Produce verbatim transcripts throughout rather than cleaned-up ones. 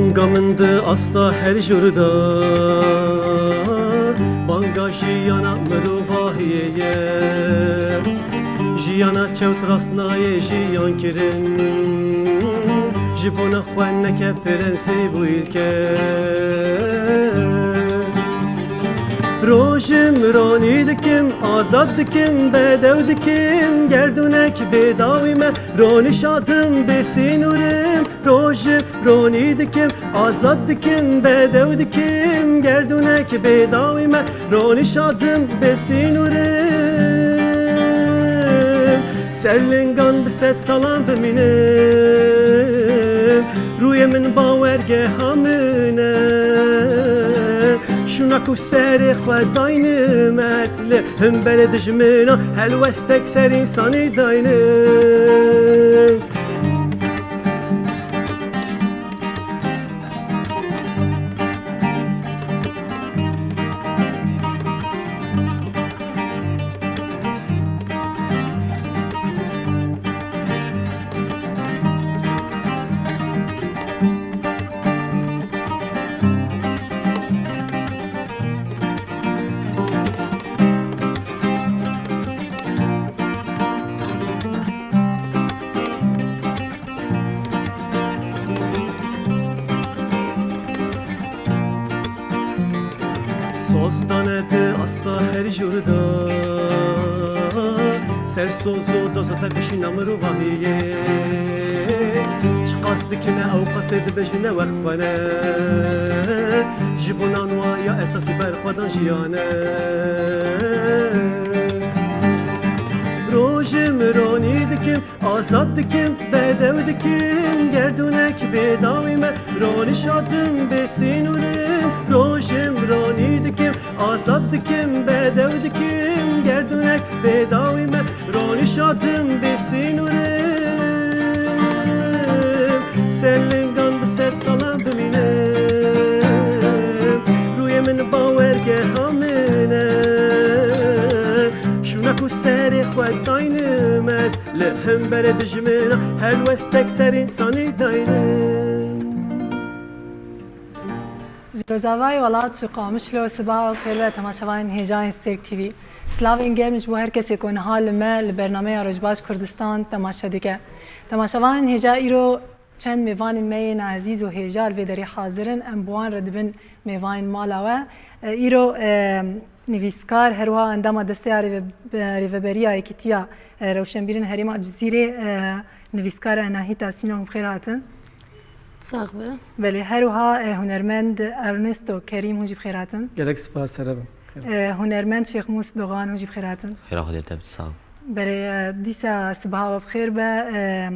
Banga min di asta her jûr de, banga jiyana mirovahiyê ye. Jiyana çewt rast nayê jiyan kirin, ji bona xwe neke prensîb û îlke. Rojim ronî dikim, azad dikim, bedew dikim, gerdûnek bêdawî me, ronî şadim bê sînûrim. Rojim ronî dikim, azad dikim, bedew dikim, gerdûnek bêdawî me, ronî şadim bê sînûrim. Ser lingan bi sed salan bimînim, rûyê min bawergeha min e. Şûna ku serê xwe daynim ez, li hemberê dijmina helwestek ser însanî daynim. Sostane di asta her jûr de, ser soz û doza te bişîna mirovahiyê. Çiqas dikine ew qasê dibêjine wexwene, ji bo nanwaya esasî berxwedan jiyane. Rojim ronî dikim, azad dikim, bedew dikim, gerdûnek bêdawî me, ronî şadim bê sînûrim. Rojim ronî dikim, azad dikim, bedew dikim, gerdûnek bêdawî me, ronî şadim bê sînûrim. Ser lingan bi sed salan bimînim, rûyê min bawergeha min e. Şûna ku serê xwe daynim ez, li hemberê dijmina helwestek ser însanî daynim. Ji Rojavayê welat, ji Qamişlo, sibaha xêr be temaşevanên hêja yên Stêrk T V. Silavên germ ji bo her kesê ku niha li me li bernameya Rojbaş Kurdistan temaşe dike. Temaşevanên hêja, îro çend mêvanên me yên ezîz û hêja li vê derê hazir in. Em bi wan re dibin mêvanên mala we. E, îro, e, nivîskar, her wiha endama Desteya Rêve-, Rêveberiya Yekîtiya, e, Rewşenbîrên Herêma Cizîrê, e, nivîskar Enahîta Sîno, bi xêr hatin. Sax be. Belê, her wiha, e, hunermend Ernesto Kerîm, hûn jî bi xêr hatin. Gelek spas, here bin. E, hunermend Şêxmûs Dogan, hûn jî bi xêr hatin. Xêra Xwedê te bit, sax. Belê, e, dîsa sibaha we bi xêr be. E,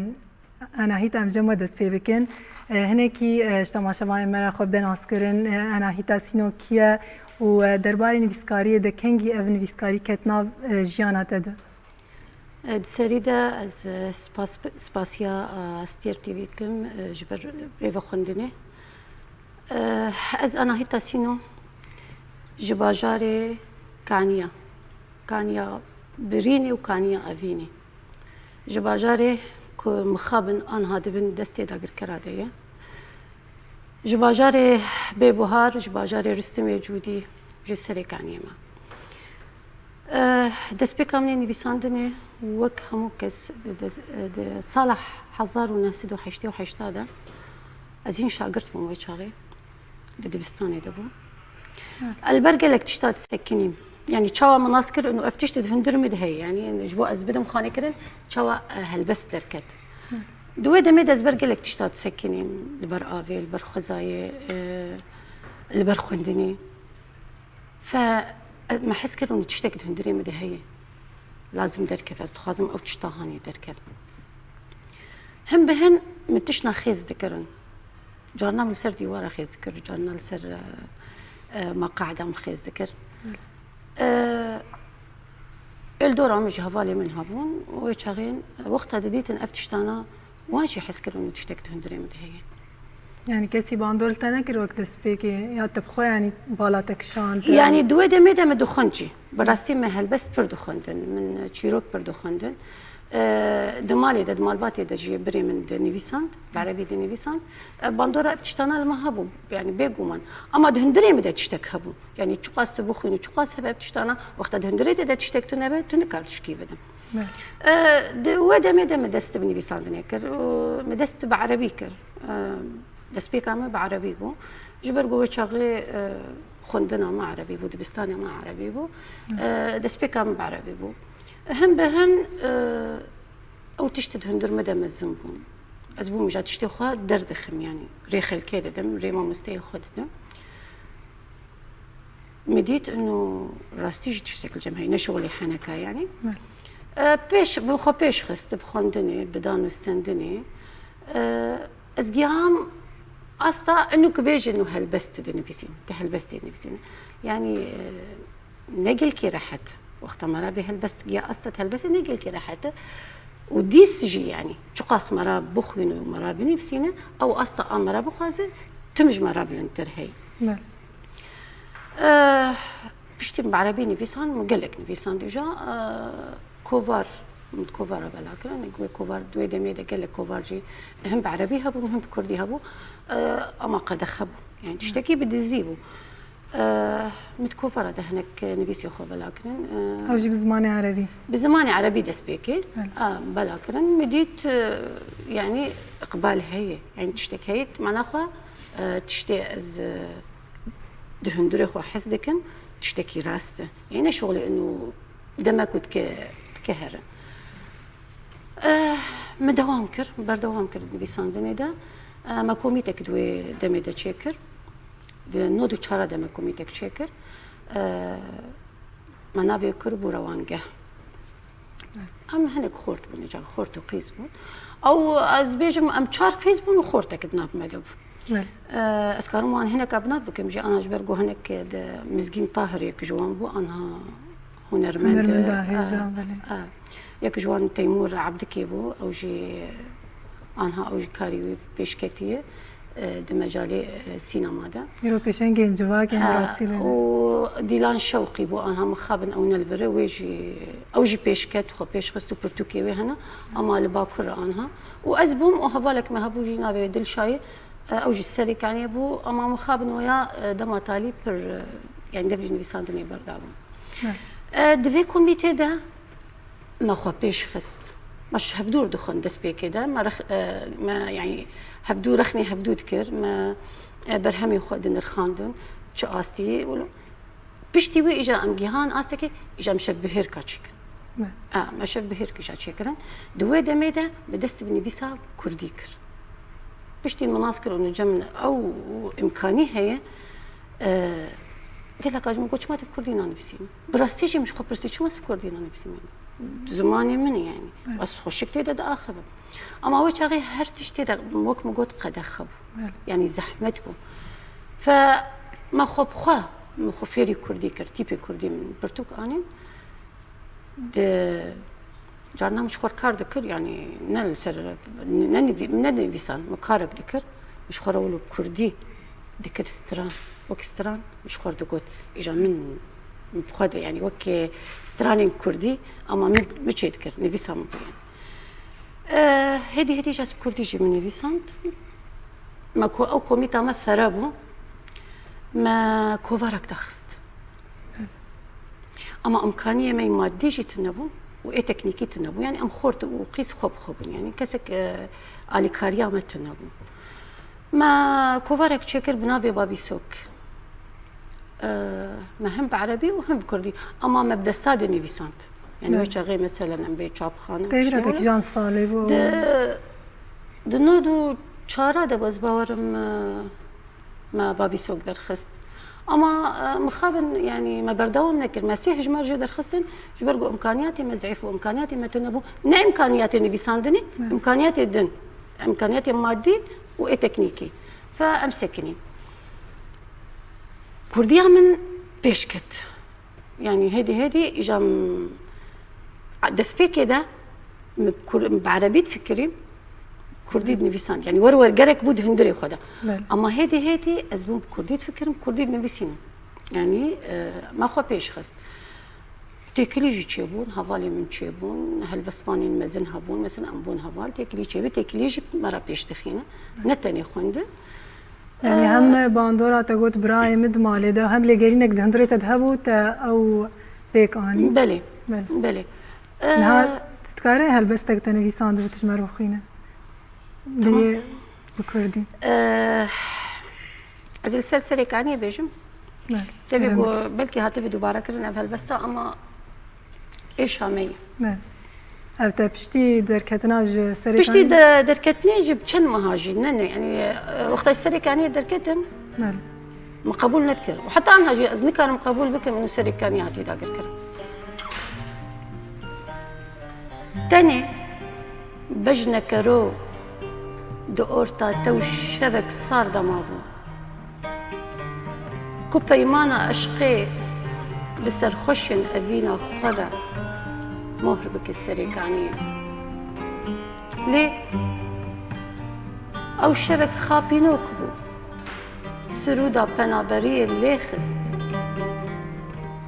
Enahîta, em cem we dest pê bikin. E, hinekî, e, ji temaşevanên me re xwe bide naskirin. E, Enahîta Sîno kî ye û, e, derbarê nivîskariyê de kengî ev nivîskarî ket nav, e, jiyana te de? E, di serî de ez, e, spas, spasiya, e, Stêrk T V dikim, e, ji ber vê vexwendinê. E, ez Enahîta Sîno, ji bajarê Kaniya, Kaniya Birînê û Kaniya Evînê. Ji bajarê ku mixabin anha di bin destê dagirkera de ye. Ji bajarê Bêbuhar, ji bajarê Ristimê Cûdî, ji Serê Kaniyê me. Eh, destpêka min ê nivîsandinê wek hemû kes di, di, di sala hezar û neh sed û heştê û heşt de ez hîn şagirt bûm wê çaxê. Di dibistanê de bû. Hı. Ez li ber gelek tişta disekinîm. Yanî çawa min nas kir û ev tişt di hundirê min de heye. Yanî ji bo ez bidim xanê kirin, çawa, e, helbest derket. Hı. Di wê demê de ez ber gelek tişta disekinîm. Li ber avê, li ber xwezayê, e, li ber xwendinê. Fe, e, me hez kir û tiştek di hundirê min de heye. Lazim derkeve. Ez dixwazim ew tişta hanê derkeve. Hin bi hin min tiştna xêz dikirin. Carna min li ser dîwara xêz dikir, carna li ser, e, e, maqehda min xêz dikir. Belê. E, ê li dora min jî hevalê min hebûn û wê çaxên wexta didîtin ev tiştana wan jî hez kirin û tiştek di hundirê min de heye. Yanî kesî bandor li te nekir wek destpêkê ya te bi xwe yanî bala te kişand? Yanî di wê demê de min dixwend jî. Bi rastî me helbest pir dixwendin, min çîrok pir dixwendin. E, di malê de, di malbatê de jî birê min dinivîsand, bi erebî dinivîsand. E, bandora ev tiştana li me hebû, yani bêguman. Ama di hundirê min de tiştek hebû. Yani çiqas tu bixwînî, çiqas hebe ev tiştana, wexta di hundirê te de tiştek tune be, tu nikar tişkî bide. E, di wê demê de min dest bi nivîsandinê kir û min dest bi erebî kir. E, destpêka min bi erebî bû. Ji ber ku wê çaxê, e, xwendina min erebî bû, dibistanê min erebî bû. E, destpêka min bi erebî bû. Hin bi hin, e, ew tişt di hundir min de mezin bûn. Ez bûm ja tiştê xwe derdixim, yanî rê xelkê didim, rê mamosteyê xwe didim. Min dît ino rastî jî tiştek li cem heye, ne şixulê heneka yanî. E, pêş, bi xwe pêş xist, bi xwendinê, bi danûstendinê. E, ez giham asta ino ku bêjin û helbest dinivîsîn, tu helbestê dinivîsîn. Yanî, e, ne gelkî rehet. Wexta me re bê helbest giya asta helbestê ne gelkî rehet e. Û dîs jî yanî çiqas me re bixwîn û me re binivîsîne, ew asta a me re bixwaze, tim ji me re bilindtir hey. Belê. Eh, piştî min bi erebî nivîsan, min gelek nivîsan dîja, eh, kovar, min kovara bela kirin. Wê kovar, wê demê de gelek kovar jî hem bi erebî hebûn, hem bi kurdî hebû. Eh, ama qedexe bû. Yani tiştekî bi dizî bû. Eh, min di kovara de hinek nivîsê xwe bela kirin. Eh, Ew jî bi zimanê erebî. Bi zimanê erebî dest pê kir. Belê. Ah, bela kirin. Min dît, eh, yani iqbal heye. Yani tiştek heye. Mana xwe, eh, tiştê ez, eh, di hundirê xwe hez dikim, tiştekî rast e. Yani ne şixulê ino demek û dike, dike here. Eh, min dewam kir, berdewam kir di nivîsandinê de. Eh, me komîtek di wê demê de çêkir. Di nod û çara de me komîtek çêkir. Eh, me navê kir bû rewangeh. Em hinek xort bûn, ca xort û qîz bûn. Ew, ez bêjim, em çar qîz bûn û xortek di nav me de bû. Belê. Eh, ez karim wan hineka bi nav bikim jî, ana ji ber ku hinek di Mizgîn Tahir yek ji wan bû, anha hunermend e. Hunermenda hêja, eh, belê. Eh, yek ji wan Teymûr Ebdikê bû, ew jî anha ew jî karî wî pêşketiye, eh, di mecalê, eh, sînema de. Îro pêşengên civakê, eh, rastî lê. Û Dîlan Şewqî bû, anha mixabin ew ne li vir e, wê jî, ew jî pêşket, xwe pêşxist û pirtûkê wê hene, ama li Bakur e anha. Û ez bûm û hevalek me hebû jî navê Dilşayê, eh, ew jî serê kaniyê bû, ama mixabin waya, eh, dema talî pir, eh, yani dev ji nivîsandinê berdabûm. Hı. Eh, di vê komîtê de me xwe pêş xist. Me ji hevdû dixwin destpêkê de. Me rex-, e, me, yani, hevdû rexnê hevdû dikir. Me, e, berhemên xwe dinirxandin. Çi astî. Piştî wê îja em gihan astekê, îja em şevbihêrka çêkin. Me. A, me şevbihêrk îja çêkirin. Di wê demê de bi dest bi nivîsa kurdî kir. Piştî min nas kir û nice min ew imkanî heye, e, gelek a ji min got, "Çima tu bi kurdî nanivîsî?" Bi rastî jî min ji xwe pirsî, "Çima ez bi kurdî nanivîsî?" Zimanê min e yani. Evet. Ez xweşik tê de diaxivim. Ama wê çaxê her tiştê de wek min got qedexe bû. Evet. Yani zehmet bû. Fe me xwe bi xwe, min xwe fêrî kurdî kir, tîpê kurdî min pirtûk anîn. Di carna min ji xwe kar dikir, yani ne li ser, ne nivî-, ne nivîsan, min karek dikir, min ji xwe re wilo kurdî dikir stran, wek stran, min ji xwe re digot, îja min bi xwe de, yani wek stranên kurdî, ama min, min çê dikir, nivîsa min bû yani. Eh, hêdî hêdî ji ez bi kurdî jî min nivîsand. Me ko-, ew komîta me fere bû, me kovarak daxist. Ama imkaniyê me yê madî jî tune bû û ê teknîkî tune bû. Yani em xort û qîz xwe bi xwe bûn. Yani kesek, e, alîkariya me tune bû. Me kovarek çêkir bi navê Babîsok. E, me hem bi erebî û hem bi kurdî. Ama me bi desta de nivîsand. Yani Evet. wê çaxê meselen em bê çapxane û Tevîra tiştê te wilo. Kijan salê bû? Di, di nod û çara de ez bawerim, e, me Babîsok derxist. Ama, e, mixabin, yani me berdewam nekir. Me sê hejmar jê derxistin, ji ber ku imkaniyatê me zeyîf û imkaniyatê me tune bû. Ne imkaniyatê nivîsandinê, Hı. imkaniyatê din. Imkaniyatê madî û ê teknîkî. Fe em sekinîn. Kurdiya min pêş ket. Yani hêdî hêdî îja m-, destpêkê de min kur-, bi erebî difikirîm, kurdî dinivîsand. Yani wer wer gerek bû di hundirê xwe de. Belê. Ama hêdî hêdî ez bûm bi kurdî difikirim, kurdî dinivîsînim. Yani, e, me xwe pêş xist. Têkilî jî çêbûn, hevalên min çêbûn, helbestvanên mezin hebûn, mesela em bûn heval, têkilî çêbû, têkilî jî me re pêş dixîne. Ne tenê xwendin. Yani hem bandora te got birayê min di malê de, hem lêgerînek di hundirê te de hebû, te ew pêk anî. Belê, belê. Niha tu dikarî helbestek te nivîsandibû, tu ji me re bixwîne. Lê bi kurdî. Ez ê li ser Serêkaniyê bêjim. Tevî ku belkî hatibî dubare kirin ev helbesta, ama êşa me ye. Ev te piştî derketina ji Serêkaniyê? Piştî de derketinê jî bi çend meha jî, ne, ne, yanî, e, wexta ji Serêkaniyê derketim, min qebûl nedikir. Û heta niha jî ez nikarim qebûl bikim, min û Serêkaniyê hatî dagirkirin. Tenê bejneke ro di orta te û şevek sar de mabû. Ku peymana eşqê bi serxweşên evîna xwe re mohr bike Serêkaniyê. Lê ew şevek xapînok bû. Sirûda penaberiyê lê xist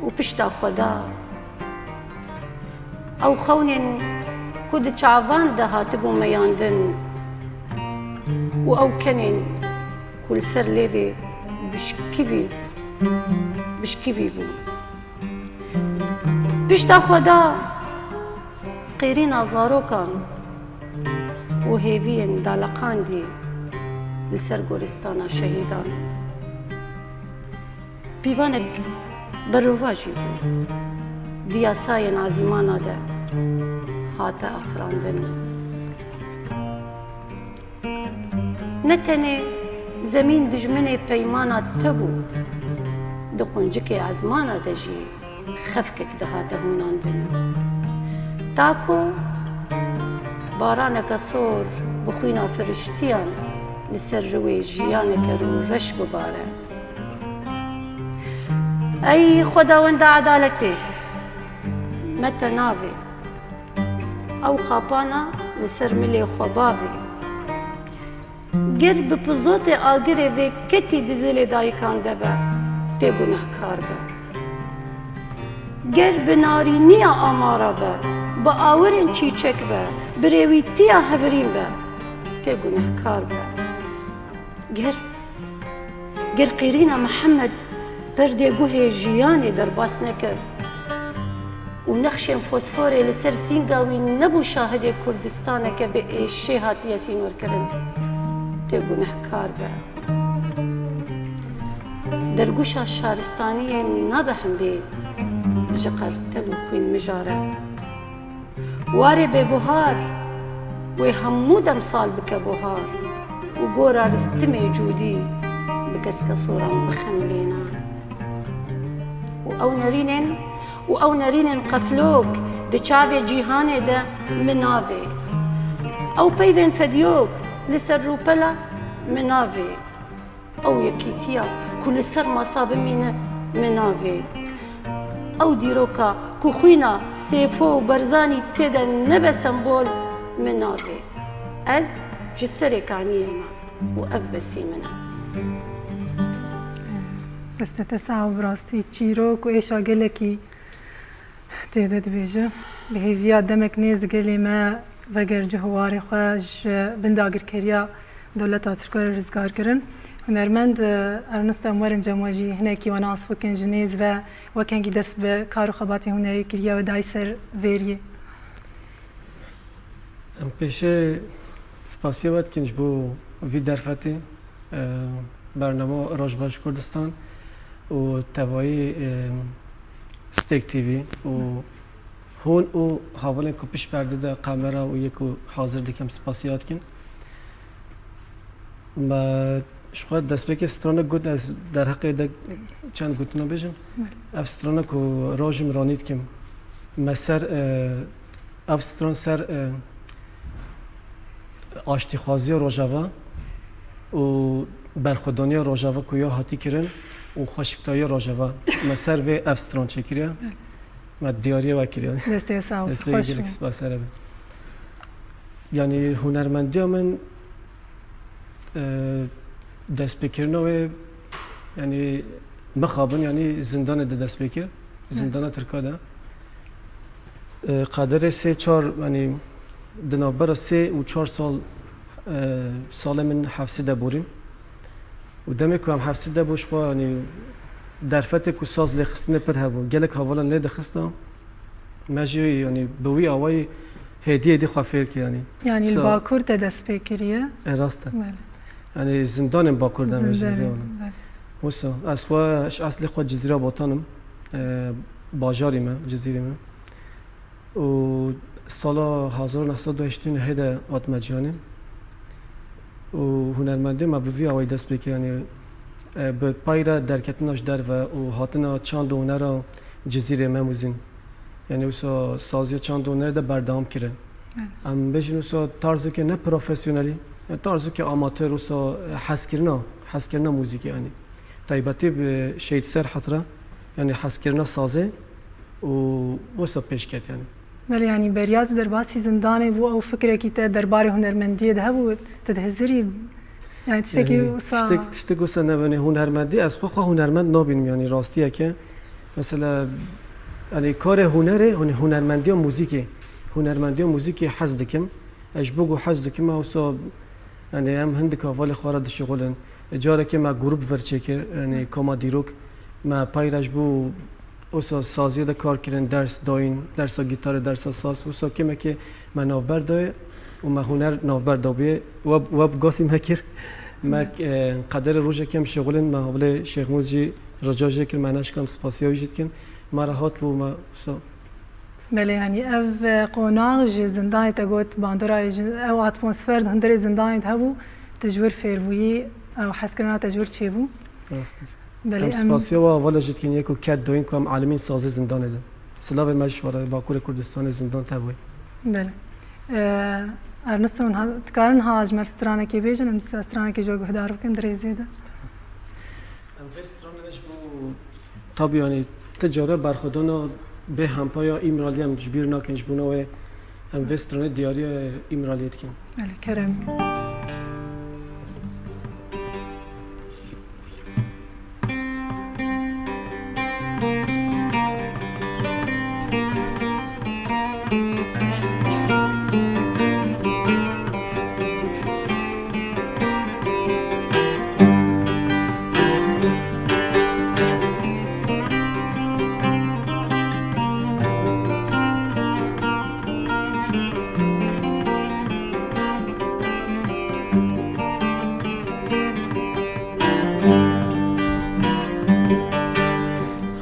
û pişta xwe da. Ew xewnên ku di çavan de hatibû meyandin û ew kenên ku li ser lêvê bişkivî, bişkivî bûn. Pişta xwe da qêrîna zarokan û hêviyên daleqandî li ser goristana şehîdan. Pîvanek berovajî bû, di yasayên ezîmana de hate afirandin. Ne tenê zemîn dijminê peymana te bû, di quncikê ezmana de jî xefkek dihate hûnandin. Ta ku baraneke sor bi xwîna firiştiyan li ser riwê jiyaneke rûreş bibare. Ey Xwedawenda edaletê, me te navê. Ew qapana li ser milê xwe bavê. Ger bi pizotê agirê vê ketî di dilê dayikan de be, tê gunehkar be. Ger bi narîniya amara be, bi awirên çîçek be, bi rêwîtiya hevrîn be, tê gunehkar be. Ger, ger qêrîna Mihemed perdê guhê jiyanê derbas nekir û nexşên fosforê li ser sînga wî nebû şahidê Kurdistaneke bi êşê hatiye sînorkirin, tê gunehkar be. Dergûşa şaristaniyê nabe hembêz ji qertel û xwîn mijare. Warê bêbuhar wê hemû demsal bike buhar û gora ristimê cûdî bi keske soran bixemilîne. Û ew nerînên, û ew nerînên qeflok di çavê cîhanê de mi navê. Ew peyvên fediyok li ser rûpela mi navê. Ew yekîtiya ku li ser masa bimîne mi navê. Ew dîroka ku xwîna Sêfo û Barzanî tê de nebe sembol mi navê. Ez ji Serêkaniyê me û ev besî min e. Destê te sax û bi rastî çîrok û êşa gelekî tê de dibêje. Bi hêviya demek nêz di gelê me veger cih û warê xwe ji bin dagirkeriya dewleta Tirk re rizgar kirin. Hunermend, e, Ernest, em werin cem we jî hinekî we nas bikin ji nêz ve, wekengî dest bi kar û xebatên hunerî kiriye, we dayî ser vêriyê. Em pêşê spasiya we dikin ji bo vî derfetê, e, bernama Rojbaş Kurdistan û tevayî, e, Stêrk T V û hûn û hevalên ku pişt perde de kamera û yê ku hazir dikim spasiya dikin. Me ji xwe destpêkê stranek got, ez derheqê de çend gotina bêjim. Ev stranek ku rojim ronî dikim. Me ser, e, ev stran ser, e, aştîxwaziya Rojava û berxwedaniya Rojava ku ya hatî kirin û xweşikdayiya Rojava. Me ser vê ev stran çêkiriye. Me diyariye we kiriye. Destê sax, xweş gelek spas, here be. Yanî hunermendiya min, e, destpêkirina wê, yanî mixabin, yanî zindanê de dest pê kir. Zindana Tirka de. E, qederê sê çar, yanî di navbera sê û çar sal, e, salê min hevsî de borîn. Û demê ku em hevsî de bû, ji xwe, yanî derfetê ku saz lêxistinê pir hebû. Gelek hevalan lê dixista. Me jî, yanî bi wî awayî hêdî hêdî xwe fêr kir, yanî. Yanî li Sa- Bakur te dest pê kiriye? E, rast e. Belê. Yanî zindanên Bakur de me jî Zindanê, hêdî hevalan. Belê. Wisa, ez xwe, ji eslê xwe Cizîra Botan im. E, bajarî me, Cizîrê me. Û sala hezar û neh sed û heştê û nehê de hatime cîhanê. Û hunermendê me bi vî awayî dest pê kir, yanî, e, bi payra derketina ji derve û hatina çand û hunera Cizîrê me muzîn. Yanî wisa saziya çand û hunerê de berdewam kirin. Evet. Em bêjin wisa tarzeke ne profesyonelî, e, tarzeke amatör wisa, e, hezkirina, hezkirina muzîkê yanî. Taybetî bi Şehîd Serhet re, yanî hezkirina sazê û wisa pêş ket yanî. Belê, yanî beriya tu derbasî zindanê bû, ew fikrekî te derbarê hunermendiyê de hebû, tu dihizirî? Yanî tiştekî Yanî wisa tiştek, tiştek wisa nebû, yanî hunermendî, ez xwe xwe hunermend nabînim, yanî rastiyeke. Mesela, yanî karê hunerê, yanî hunermendiya muzîkê, hunermendiya muzîkê hez dikim. Ez ji bo ku hez dikim, ez wisa, yanî em hindik hevalê xwe re dişixulin. Carekê me grûp vir çêkir, yanî koma dîrok. Me payra ji bo wisa saziyê de kar kirin, ders dayîn, dersa gîtarê, dersa saz. Wisa kêmekê me navber dayê û me huner navber dabûye. We, we bi gasî me kir. Me, e, qederê rojekê em şixulin, me hevalê Şêxmûs jî rica jê kir, me neşka em spasiya wî jî dikin. Me re hat bû, me wisa Belê, yanî ev, e, qonax ji zindanê te got, bandora ji, ew atmosfer di hundirê zindanê de hebû, tu ji wir fêr bûyî, ew hezkirina te ji wir çêbû. Rast e. Belê, Em em spasiya we hevala jî dikin, yê ku ket dayîn ku em alimîn sazê zindanê de. Silavê me ji we re, Bakurê Kurdistanê zindan tevayî. Belê. E, Ernesto, niha, dikarin niha ji me re stranekê bêjin, em dîsa stranekê ji we guhdar bikin di rêzê de. Em vê stranê ji bo, tabî, yanî ti cara berxwedana bê hempa ya Îmraliyê em ji bîr nakin, ji bona wê em vê stranê diyariya Îmraliyê dikin. Belê, kerem.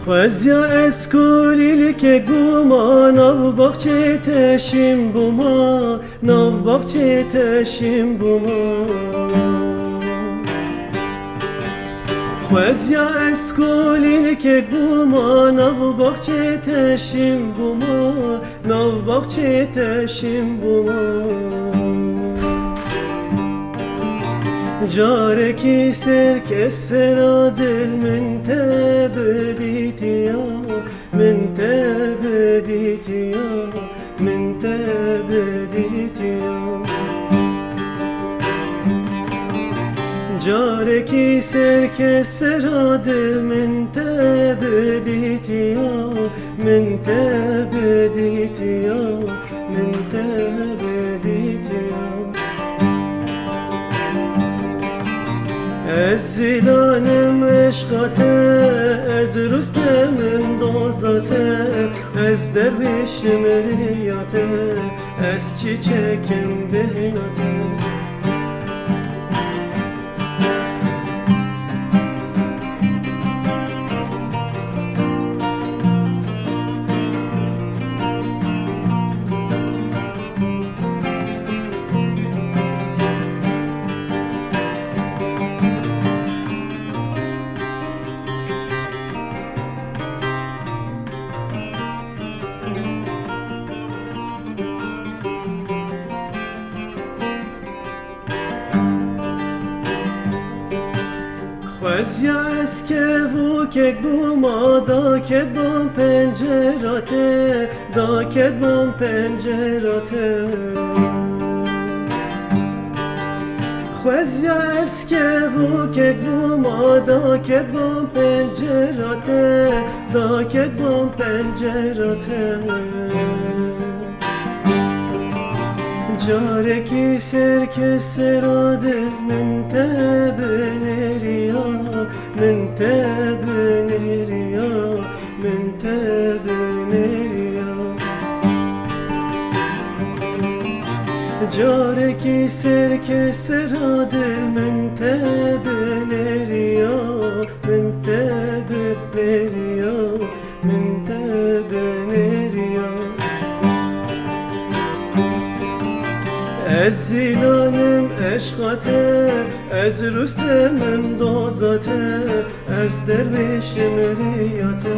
Xweziya ez kulîlkek bûma, nav baxçê te şîn bûma, nav baxçê te şîn bûma. Xweziya ez kulîlkek bûma, nav baxçê te şîn bûma, nav baxçê te şîn bûma. Carekî ser kes sera dil min te bidîtiya, min te bidîtiya, min te bidîtiya. Carekî ser kes sera dil min te bidîtiya, min te bidîtiya, min te bidîtiya. Ez zilanim eşqa te, ez Rustem im doza te, ez derwîş im riya te, ez çîçek im bêhna te. Xweziya ez kevokek bûma, daketbam pencera te, daketbam pencera te. Xweziya ez kevokek bûma, daketbam pencera te, daketbam pencera te. Carekî serkesera dil min te binêriya, min te binêriya, min te binêriya. Carekî serkesera dil min te binêriya, min te binêriya, min te binêriya. Ez Zîlan im eşqa te, ez Rustem im doza te, ez derwêş im rêya te,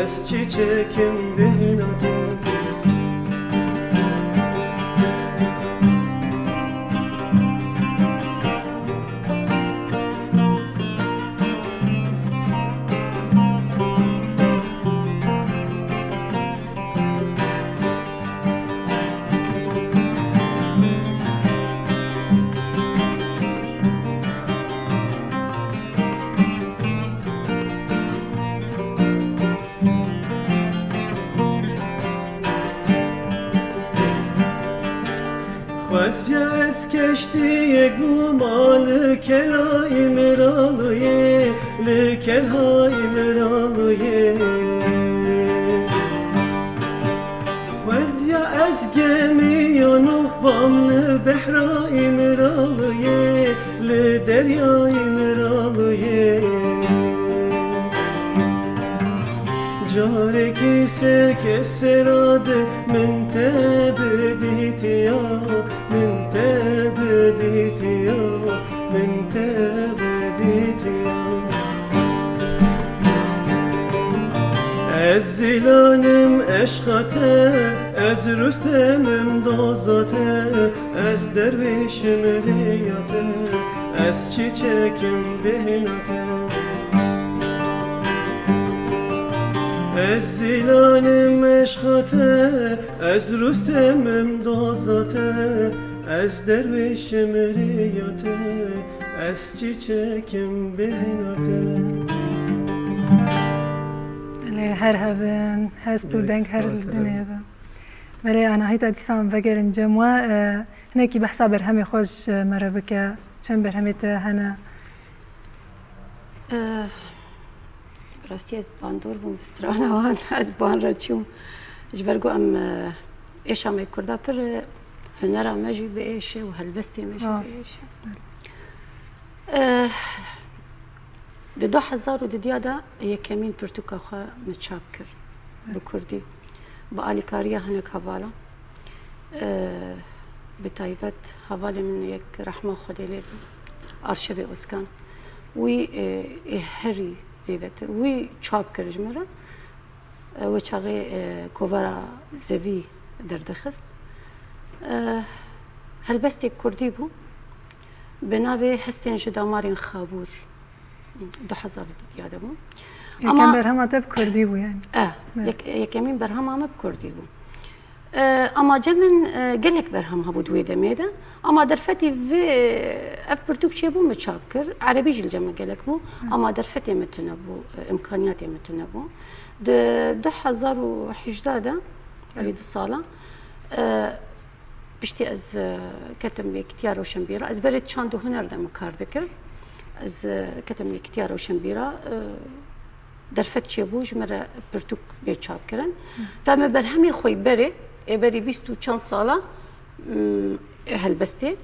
ez çîçek im bêhna te. Xweziya ez keştiyek bûma li kela Îmraliyê, li kela Îmraliyê. Xweziya ez gemiya nûx bam li behra Îmraliyê, li derya Îmraliyê. Carekî serkesera dil min te bidîtiya, min te bidîtiya, min te bidîtiya. Ez Zîlan im eşqa te, ez Rustem im doza te, ez derwêş im rêya te, ez çîçek im bêhna te. Ez Zîlan im eşqa te, ez Rustem im doza te, ez derwêş im rêya te, ez çîçek im bêhna te. Lê her hebin, hest û Belê, deng her spas, dinê hebin. Belê, Anahîta, dîsa em vegerin cem we, e, hinekî behsa berhemê xwe ji me re bike. Çend berhemê te hene? Eh, rastî ez bandor bûm bi strana wan, ez ban re çûm. Ji ber ku em, eh, êşa me kurda pir, eh, hunera me jî bi êş e û helbestê me jî bi Rast. êş e. Eh, di du hezar û didiya de yekemîn pirtûka xwe min çap kir bi kurdî. Bi alîkariya hinek hevalan. Ee, bi taybet hevalê min yek rehma Xwedê lê be, Arşevê Ozkan. Wî, e, ê herî zêdetir. Wî çap kir ji min re. E, wê çaxê, e, kovara Zevî derdixist. E, helbestê kurdî bû. Bi navê Hestên ji Damarên Xabûr. Du hezar û didiya de bû. Yekem Ama berhema te bi kurdî bû yani. Eh, Evet. yek-, yekemîn berhema me bi kurdî bû. Eh, amace min, eh, gelek berhem hebû di wê demê de. Ama derfetî vê, ev pirtûk çêbû min çap kir. Erebî jî li cem min gelek bû. Ama derfetê min tune bû, eh, imkaniyatê min tune bû. Di du hezar û hejdeh de, berî du sala, eh, Piştî ez, e, ketim yekîtiya roşenbîra. Ez berê çand û huner de min kar dikim. Ez, e, ketim yekîtiya roşenbîra, e, derfet çêbû, ji min re pirtûk bê çapkirin. Ve min berhemê xwe yî berê, ê berî bîst û çend sala, m, ê helbestê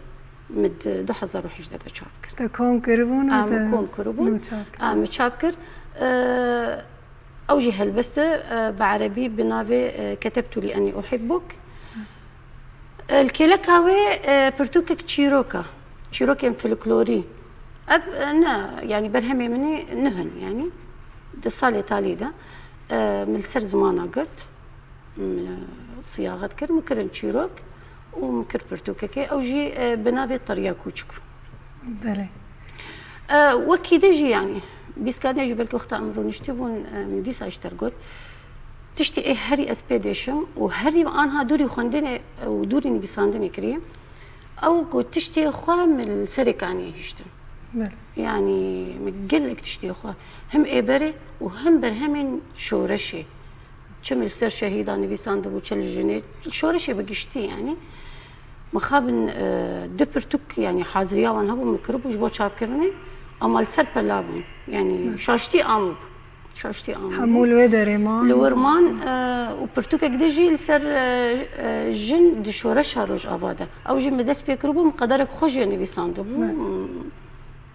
min di du hezar û hejdeh de çap kir. Te kom kiribûn û A, min te kom kiribûn. nû çap kir. A, min çap kir. E, ew jî helbest e, e, bi erebî bi navê, e, Ketebtu li enî uhibbuk. Li kêleka wê, e, pirtûkek çîrok e. Çîrokên folklorî. Ev, e, ne, yanî berhemê min ê nuh in, yanî di salê talî de, e, min li ser zimana girt, min, e, siyaxet kir, min kirin çîrok û min kir pirtûkekê. Ew jî, e, bi navê Teriya Kûçik. Belê. E, wekî de jî, yanî, bîst kane jî belkî wexta em rûniştî bûn, e, min dîsa ji te re got. Tiştê ê herî ez pê dêşim û herî anha dûrî xwendinê û dûrî nivîsandinê kirî, ew ku tiştê xwe min li serê kanê hiştin. Belê. Yanî min gelek tiştê xwe hem ê berê û hem berhemên şoreşê, çi min li ser şehîdan nivîsandibû, çi li jinê, şoreşê bi giştî, yanî. Mixabin, e, du pirtûk, yanî haziriya wan hebû, min kiribû ji bo çapkirinê, ama li ser pela bûn. Yanî şaştî am bû. Şaştî am bû. Hemû li wê derê man. Li wir man, e, û pirtûkek din jî li ser, e, e, jin di şoreşa Rojava de. Ew jî min dest pê kiribû, min qederek xwe jê nivîsandibû.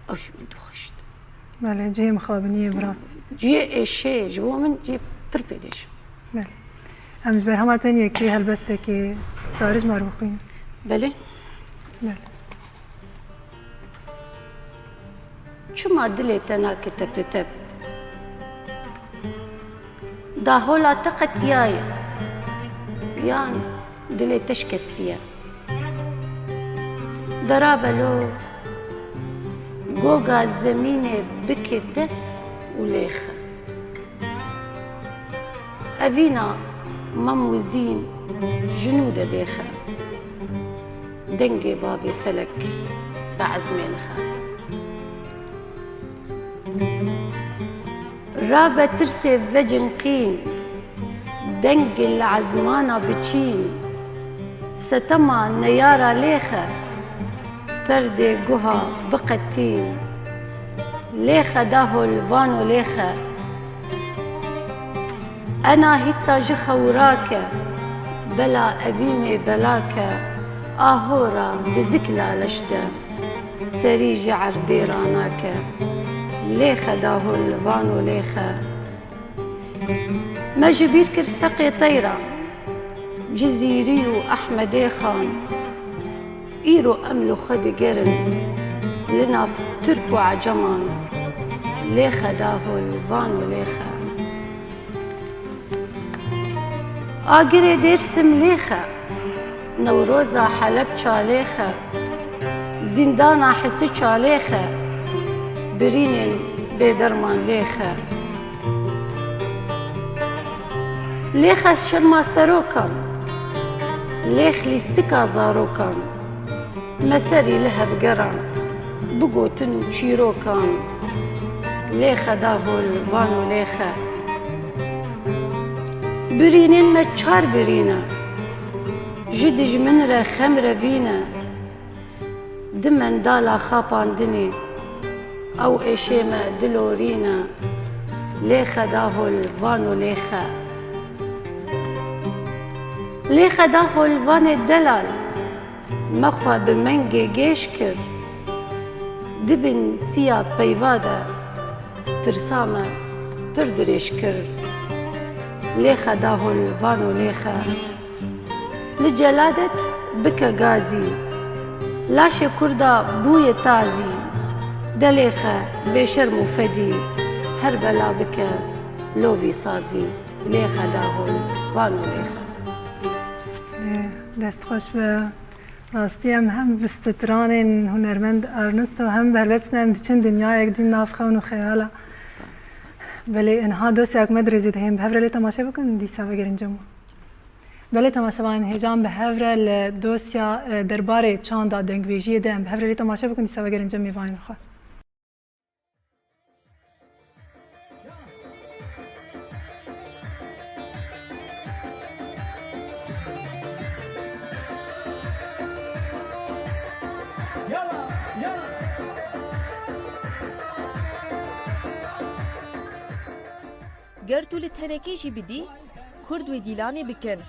Ew jî min dixwişt. Belê, cihê mixabiniyê bi rastî. Cihê êşê ji bo min cihê pir pêdêş. Belê. Em ji berhema te yekê helbestekê starî ji me re bixwînin. Belê. Belê. Çima dilê te nake tepetep? Dahola te qetiyaye. Yan dilê te şikestiye. Dera belo, goga zemînê bike def û lêxe. Evîna Mem û Zîn ji nû de bêxe. Dengê bavê felek bi ezmên xe. Rabe tirsê vecinqîn, dengê li ezmana biçîn, setema neyara lêxe, perdê guha biqetîn. Lêxe dahol vano lêxe, ena hîta ji xewirake, bela evînê belake, ahora dizik laleş de. Serî ji erdê ranake, lêxe dahol vano lêxe. Me ji bîr kir feqê teyran, Cizîrî û Ehmedê xan. Îro em li xwe digerin, li nav Tirk û Eceman. Lêxe dahol vano lêxe. Agirê Dêrsim lêxe, Newroza Helebça lêxe, Zîndana Hisiça lêxe, birînên bêderman lêxe. Lêxe şerma serokan, lêx lîstika zarokan. Me serî li hevgeran, bi gotin û çîrokan, lêxe dahol vano lêxe. Birînên me çar birîne, ji dijmin re xem revîne. Di mendala xapandinê, ew êşê me dilorîne, lêxe dahol vano lêxe. Lêxe dahol vanê delal, me xwe bi mengê gêj kir, di bin siya peyva de tirsa me pir dirêj kir. Lêxe dahol vano lêxe, li celadet bike gazî, laşê kurda bûye tazî, de lêxe bêşerm û fedî, her bela bike lovî sazî. Lêxe dahol vano lêxe. Dest xweş be. Rastî em hem bi stranên hunermend Ernesto hem bi helbestên em diçin dinyayek din nav xewn û xeyala. Belê, niha dosyayek me dirêjî dihên, bi hev re lê temaşe bikin, dîsa vegerin cem. Belê, temaşevanên hêjan, bi hev re li dosya, e, derbarê çanda dengbêjiyê de em bi hev re lê temaşe bikin, dîsa vegerin cem mêvanên xwe. Ger tu li tenekê jî bidî, Kurd wê dîlanê bikin.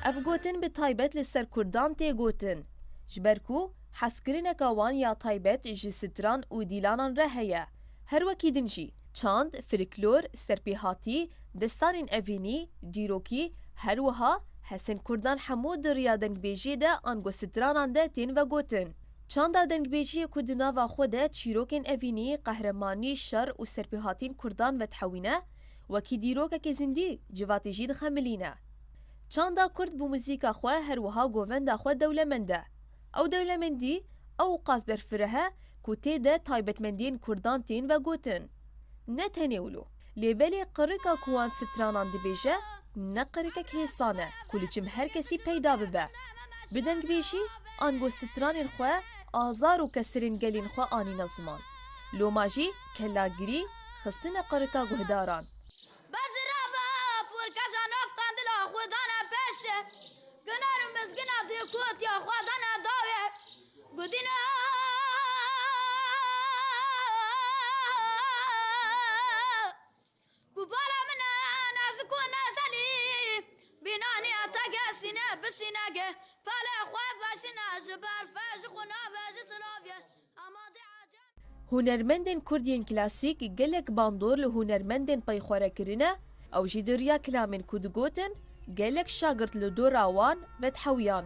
Ev gotin bi taybet li ser Kurdan tê gotin, ji ber ku hezkirineka wan ya taybet ji stran û dîlanan re heye. Her wekî din jî çand, filiklor, serpêhatî, destanên evînî, dîrokî, her wiha hesên Kurdan hemû di riya dengbêjiyê de ango stranan de tên vegotin. Çanda dengbêjiyê ku di nava xwe de çîrokên evînî, qehremanî, şer û serpêhatiyên Kurdan vedihewîne, wekî dîrokekê zindî civatê jî dixemilîne. Çanda Kurd bi muzîka xwe her wiha govenda xwe dewlemend e. Ew dewlemendî ewqas berfireh e ku tê de taybetmendiyên Kurdan tên vegotin. Ne tenê wilo, lê belê qirika ku wan stranan dibêje, ne qirikek hêsan e ku li cem her kesî peyda bibe. Bi dengbêjî ango stranên xwe azar û kesirên gelên xwe anîne ziman. Loma jî kelagirî xistine qirika guhdaran. Bezirava pûrkeja nav qandila xwe dane pêşe. Gunar û mizgina dê ku tiya xwe dane dawê. Gudîna ku bala min e nazik û nezelî. Bînanî ete gesîne bi sînegê. Palê xwe veşine ji berfe ji xwe nave ji tilavê. Amadê ecem. Hunermendên kurd yên klasîk gelek bandor li hunermendên peyxwere kirine, ew jî di riya kilamên ku digotin, gelek şagirt li dora wan vedihewiyan.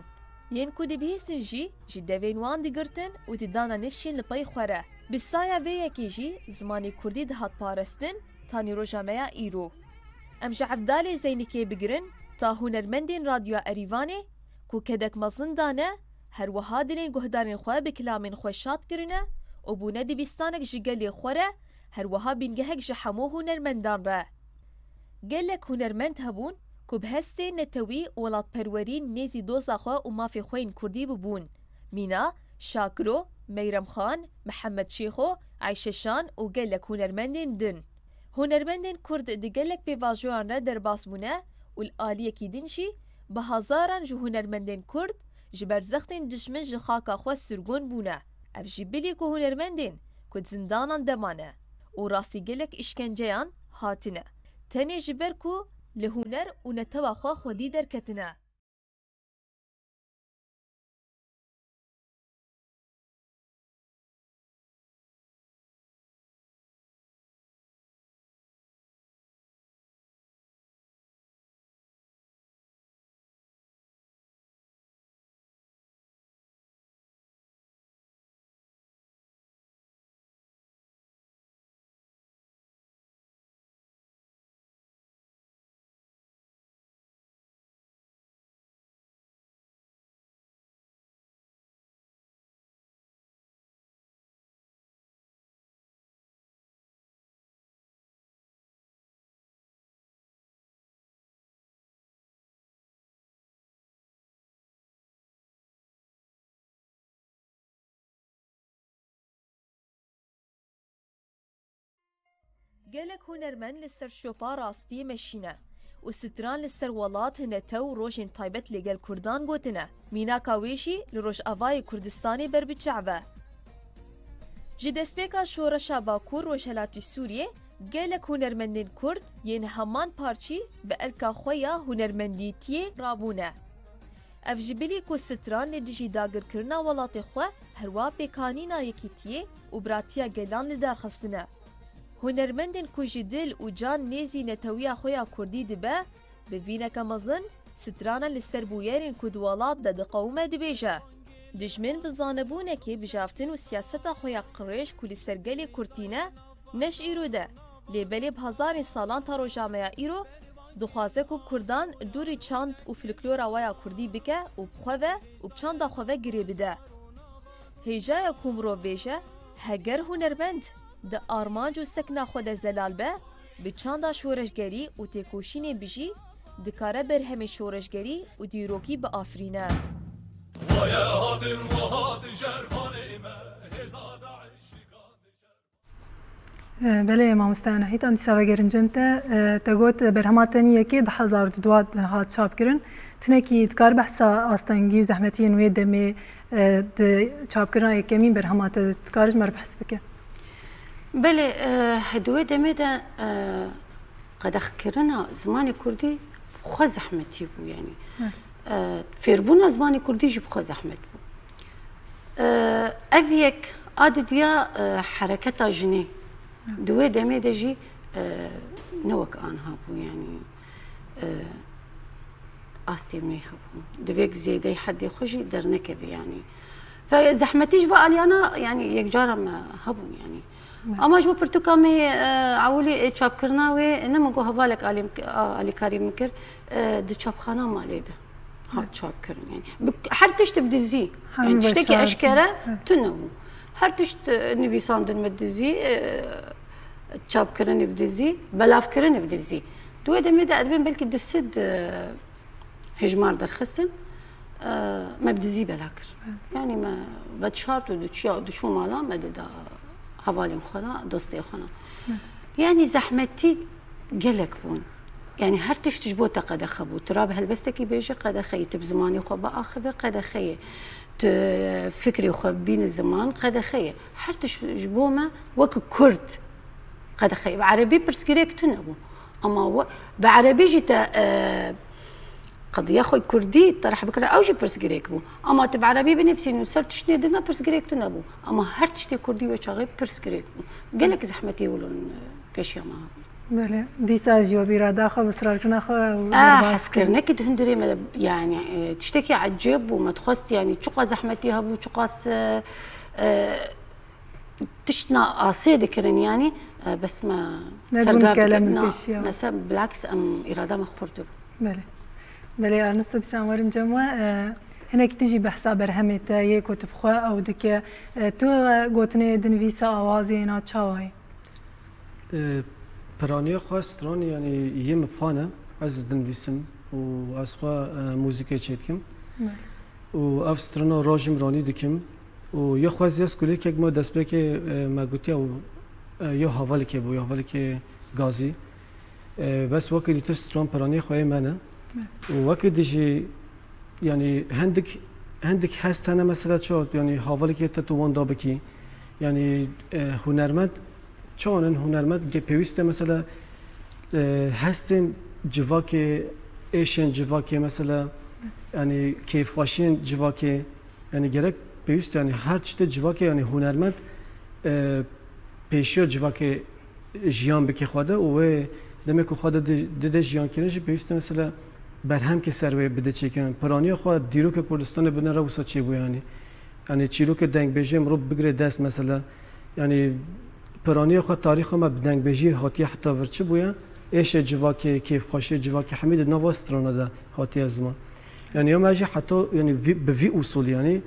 Yên ku dibihîstin jî ji devên wan digirtin û didana nifşên li peyxwere. Bi saya vê yekê jî zimanê kurdî dihat parastin, tanî roja me ya îro. Em ji Evdalê Zeynikê bigirin ta hunermendên Radyoya Erîvanê ku kedek mezin dane, her wiha dilên guhdarên xwe bi kilamên xwe şad kirine û bûne dibîstanek ji gelê xwe re, her wiha bîngehek ji hemû hunermendan re. Gelek hunermend hebûn ku bi hestê netewî û welatperwerî nêzî doza xwe û mafê xwe yên kurdî bibûn. Mîna, Şakiro, Meyrem Xan, Mihemed Şêxo, Eyşe Şan û gelek hunermendên din. Hunermendên kurd di gelek pêvajoyan re derbas bûne û li aliyekî din jî bi hezaran ji hunermendên kurd ji ber zextên dijmin ji xaka xwe sirgûn bûne. Ev jî bilî ku hunermendên ku di zindanan de mane û rastî gelek îşkenceyan hatine, tenê ji ber ku li huner û netewa xwe xwedî derketine. Gelek hunermend li ser şopa rastiyê meşîne û stran li ser welat, netew û rojên taybet li gel kurdan gotine. Mînaka wê jî li Rojavayê Kurdistanê ber bi çav e. Ji destpêka şoreşa Bakur Rojhelatî Sûriyê gelek hunermendên kurd yên heman parçî bi erka xwe ya hunermendîtiyê rabûne. Ev ji bilî ku stran li dijî dagirkirina welatê xwe, herwa pêkanîna yekîtiyê û biratiya gelan li dar xistine. Hunermendên ku ji dil û can nêzî netewiya xwe ya kurdî dibe, bi vîneke mezin strana li ser bûyerên ku di welat de diqewime dibêje. Dijmin bi zanebûnekê bijaftin û siyaseta xwe ya qirêj ku li ser gelê kurd tîne, ne ji îro de, lê belê bi hezarên salan ta roja me ya îro dixwaze ku kurdan dûrî çand û folklora we ya kurdî bike û bi xwe ve û bi çanda xwe ve girê bide. Hêjaya ku mirov bêje, heger hunermend di armanc û sekna xwe de zelal be, bi çanda şoreşgerî û têkoşînê bijî, dikare berhemê şoreşgerî û dîrokî biafirîne. Waye hatin, wa hatin şervanê me, hêza daîş. Belê, mamoste Anahît, em dîsa vegerin cem te. Te got, berhema te nî yekê du hezar û dua hat çapkirin. Tinekî dikar behsa astengî û zehmetiyên wê demê, di çapkirina yekemîn berhema te dikare ji me re behs bike? Belê, di wê demê de, qedexkirina zimanê kurdî bi xwe zehmetî bû, yanî. Fêrbûna zimanê kurdî jî bi xwe zehmet bû. Ev yek a diduya, e, hereketa jinê. Di wê demê de jî, e, ne wek anha bû, yanî, e, astê wê hebû. Divê zêdeyî hedê xwe jî dernekeve, yanî. Fe zehmetî ji va aliyana, yanî, yekcara me hebûn, yanî. Ama ji bo pirtûka me, e, ewilî, e, çapkirina wê, ne min got hevalek alî-, a-, alîkarî min kir, e, di çapxana malê de hat çapkirin. Yanî, bi, her tişt bi dizî. Yanî, tiştekî eşkere tune bû. Her tişt, e, nivîsandin bi dizî, e, çapkirinê bi dizî, belavkirinê bi dizî. Di wê demê de ez dibêm belkî du sed, e, hejmar derxistin, e, me bi dizî bela kir. Yanî me vedişart û diçiya, diçû mala me dida hevalên xwe re, dostê xwe re. Yanî zehmetî gelek bûn. Yani her tişt ji bo te qedexe bû. Tu rabe helbestekî bêje, qedexe ye. Tu bi zimanê xwe biaxive, qedexe ye. Tu fikrê xwe bîne ziman, qedexe ye. Her tişt ji bo me wek Kurd qedexe ye. Bi erebî pirsgirêk tune bû. Ama we, bi erebî jî te, e, qediya xwe kurdî terh bikire, ew jî pirsgirêk bû. Ama tu bi erebî binivîsîn û ser tiştê din de pirsgirêk tune bû. Ama her tiştê kurdî wê çaxê pirsgirêk bû. Gelek zehmetî wilo, e, pêşiya me hatî. Belê, dîsa jî we bîra daxwe bi sirarkirina xwe û Ah, derbas hezkirinekî di hundirê me de, yani, e, tiştekî ecêb bû, me dixwest, yani, çiqas zehmetî hebû, çiqas, e, e, tişt na asê dikirin, yani, e, bes me Nedibûn sergav kelem dikirin, na, pêşiya. Mesela, bilaks em îrada me xurt bû. Belê. Belê, Ernesto, dîsa em werin cem we, e, hinek tu jî behsa berhemê te yê ku tu bi xwe ew dike. E, tu, e, gotinê dinivîse awazê na çawa ye? E, piraniya xwe stranê, yani, yê min bi xwe ne. Ez dinivîsim û ez xwe, e, muzîkê çêdikim. Belê. Û ev strana rojim ranî dikim. Û ya xwe zî ez kulîlkek me destpêkê, e, me gotiya û, e, ya hevalekê bû, ya hevalekê gazî. E, bes wekî dîtir stran piranî xwe yê me ne. Belê. Û wekî dî jî, yani, hindik, hindik hest hene mesela çawa, yani, hevalekê te tu wenda bikî. Yani, e, hunermend, çawan in hunermend, ge-, pêwîst e mesela, e, hestên civakê, êşên civakê mesela, yani, kêfxweşiyên civakê, yani, gerek pêwîst e, yani, her tiştê civakê, yani, hunermend, e, pêşiya civakê jiyan bike xwe de û wê demê ku xwe de di-, dide jiyankirin jî pêwîst e mesela berhemkê ser wê bide çêkirin. Piraniya xwe dîrokê Kurdistanê binêre wisa çêbûye, yanî. Yanî çîrokê dengbêjiyê mirov bigire dest mesela. Yanî piraniya xwe, tarîxa me bi dengbêjiyê hatiye heta vir çi bûye? Êşê civakê, kêfxweşiyê civakê hemî di nava strana de hatiye ziman. Yanî ya me jî heta, yanî vî, bi vî usulî, yanî,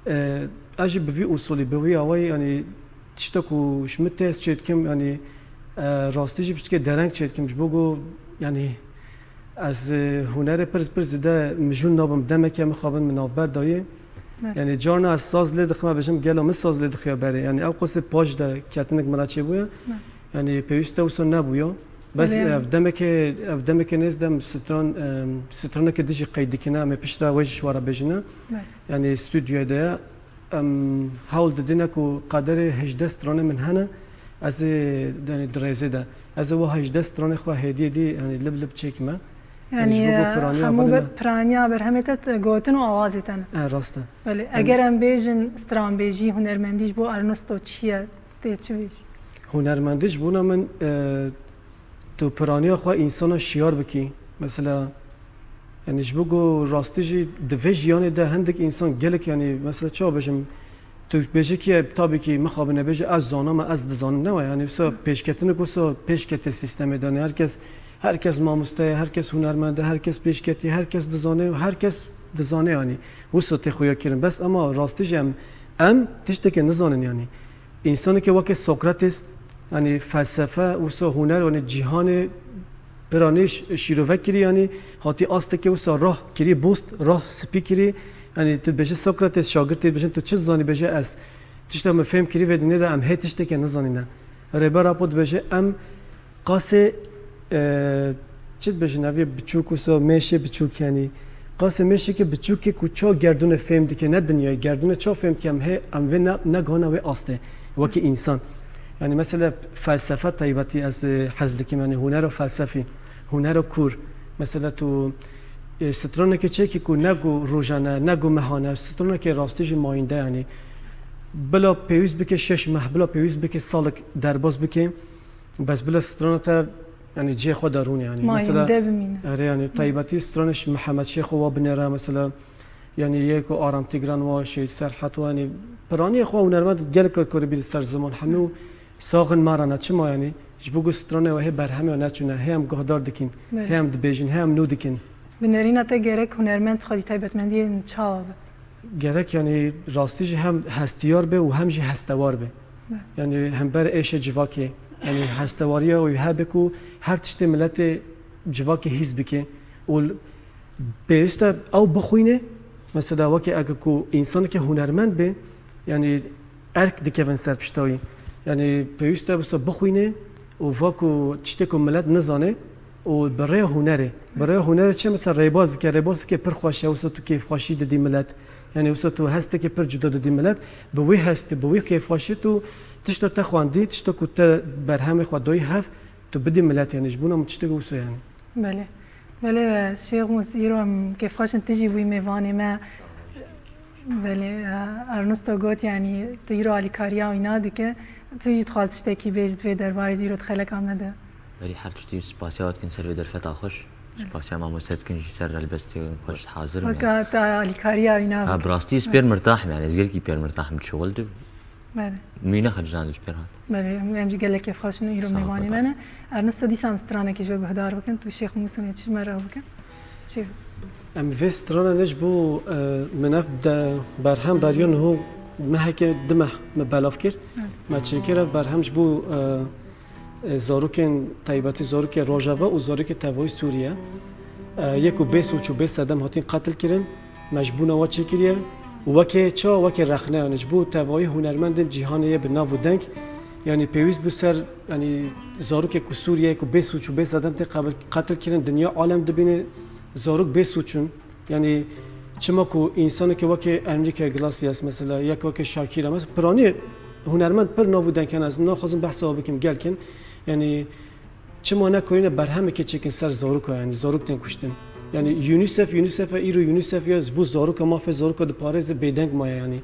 e, ez jî bi vî usulî, bi wî awayî, yanî tişta ku ji min tê ez çêdikim, yanî, e, rastî jî piçkê dereng çêdikim, ji bo ku, yanî, ez, e, hunerê pir, pir zêde mijûl nabim, demeke mixabin min navber dayê. Evet. Yanî, carna ez saz lê dixime, bêjim, gelo min saz lê dixiya berê. Yanî, ew qasê paş de ketinek min re çêbûye. Evet. Yanî, pêwîst e wisa nebûya. Bes, Belê. ev demekê, ev demekê nêz de em stran, em, straneke dijî qeyd dikine, em ê piştre wê jî ji we re bêjine. Evet. Yanî, stûdyoyê de ye. Em hewl didine ku qederê hejdeh stranê min hene, ez ê, yanî, di rêzê de. Ez ê wa hejdeh stranê xwe hêdî hêdî, yanî, lib lib çêkime. Yanî, Yanî, ji bo ku e, piraniya hemû hevalê be-, me piraniya berhemê te, te gotin û awazê te ne. E, rast e. Belê, Yanî eger em bêjin stranbêjî, hunermendî ji bo Ernesto çi ye? Tê çi bêjî? Hunermendî ji bona min, e, tu piraniya xwe însana şiyar bikî. Mesela, yanî ji bo ku rastî jî di vê jiyanê de hindik însan gelek, yanî mesela çawa bêjim, tu bêjî kî, tabî kî mixabin e bêje ez zaname, ez dizanim, ne wa, yanî wisa pêşketinik wisa pêşkete sîstemê de, yanî her kes, her kes mamoste ye, her kes hunermend e, her kes pêşketî, her kes dizane, her kes dizane, yanî wisa tê xuya kirin. Bes ema rastî jî em, em tiştekê nizanin, yanî. Însanekî weke Sokrates, yanî felsefe, wisa huner, yanî cîhanê piranî ş-, şîrove kirî, yanî hatî astekê wisa rah kirî, bost, rah spî kirî. Yanî tu dibêje Sokrates, şagirtê dibêjin tu çi zanî, bêje ez tişta min fêm kirî vê dinyê de em hê tiştekê nizanîne. Rêber Apo dibêje em Qasê, e, çi dibêjin, ev yê biçûk wisa mêşê biçûk, yanî qasê mêşeke biçûkê ku çawa gerdûnê fêm dike, ne dinyayê, gerdûnê çawa fêm dike, em hê, em vê ne, negihane wê astê, wekî însan. Yanî mesela felsefe taybetî ez, e, hez dikim, yanî hunera felsefî, hunera kûr. Mesela tu, e, stranekê çêkî ku ne ku rojane, ne ku mehane, stranekê rastî jî mayînde, yanî bila pêwîst bike şeş meh, bila pêwîst bike salek derbas bike, Bes bila strana te, yanî cihê xwe de rûne, yanî. Mayînde Mesela, bimîne. Erê, yanî, taybetî stranê ji Mihemed Şêxo wa binêre, mesela, yanî, yê ku Aram Tîgran wa, Şehîd Serhet wa, yanî, piraniyê xwe hunermend gelek kuribî li ser ziman. Hemû saxin me re ne. Çima, yanî? Ji bo ku stranê we hê berhemê we neçûne, hê em guhdar dikin, Belê. hê em dibêjin, hê em nû dikin. Bi nerîna te gerek hunermend xwedî taybetmendiyên çawa be? Gerek, yanî, rastî jî hem hestiyar be û hem jî hestewar be. Evet. Yanî hember êşê civakê, yanî hestewariya wî hebe ku her tiştê miletê civakê hîs bike û l-, pêwîst e ew bixwîne, mesela weke eke ku însanekî hunermend be, yanî erk dikevin ser pişta wî. Yanî pêwîst e wisa bixwîne û va ku tiştê ku milet nizane, Û bi rêya hunerê. Bi rêya hunerê çi mesela rêbaz dike, rêbaz dike pir xweş e, wisa tu kêfxweşî didî milet. Yanî wisa tu hestekê pir cuda didî milet. Bi wî hestê, bi wî kêfxweşî tu tişta te xwendî, tişta ku te berhemê xwe dayî hev, tu bidî milet, yanî ji bona min tiştek wisa yanî. Belê. Belê, Şêx Mûs, îro em kêfxweş in tu jî bûyî mêvanê me. Belê, e, Ernesto got, yanî tu îro alîkariya wî nadike, tu jî dixwaz tiştekî bêj di vê derbarê de îro di xeleka me de. Berî her tiştî spasiya we dikin ser vê derfeta xweş. Spasiya mamoste dikin jî ser helbestê xweş hazir me. Weka te alîkariya wî nabike. Ha, bi rastî ez pêr mirtah im, yanî ez gelkî pêr mirtah im di şixul de. Belê. Mîna xecilande ji pêr hat. Belê, em, em jî gelek kêfxweş in îro mêvanê me ne. Ernesto, dîsa em stranekî ji we guhdar bikin, tu Şêx Mûsûnê çi me re bikin? Çi? Em vê strana ne ji bo, e, min ev de berhem beriya niho meheke du meh me belav kir. Evet. Me çêkir ev berhem ji bo, e, e, zarokên taybetî, zarokê Rojava û zarokê tevayî Sûriye. E, yek û bê sûc û bê sedem hatin qetil kirin. Me ji bona we çêkiriye û weke ça, weke rexne, yanî ji bo tevayî hunermendên cîhanê ye bi nav û deng. Yanî pêwîst bû ser, yanî zarokek ku Sûriyeyê ku bê sûc û bê sedem tê qebil-, qetil kirin, dinya alem dibîne zarok bê sûc in. Yanî çima ku însaneke weke Enrique Iglesias mesela, yek weke Shakira mesela, piranî hunermend pir nav û deng hene, ez naxwazim behsa wan bikim, gelkin. Yanî Çima nekarîne berhemekê çêkin ser zaroka, yanî zarok tên kuştin. Yanî UNICEF, UNICEF e, îro UNICEF ya ji bo zaroka, mafê zaroka diparêze, bêdeng maye yanî.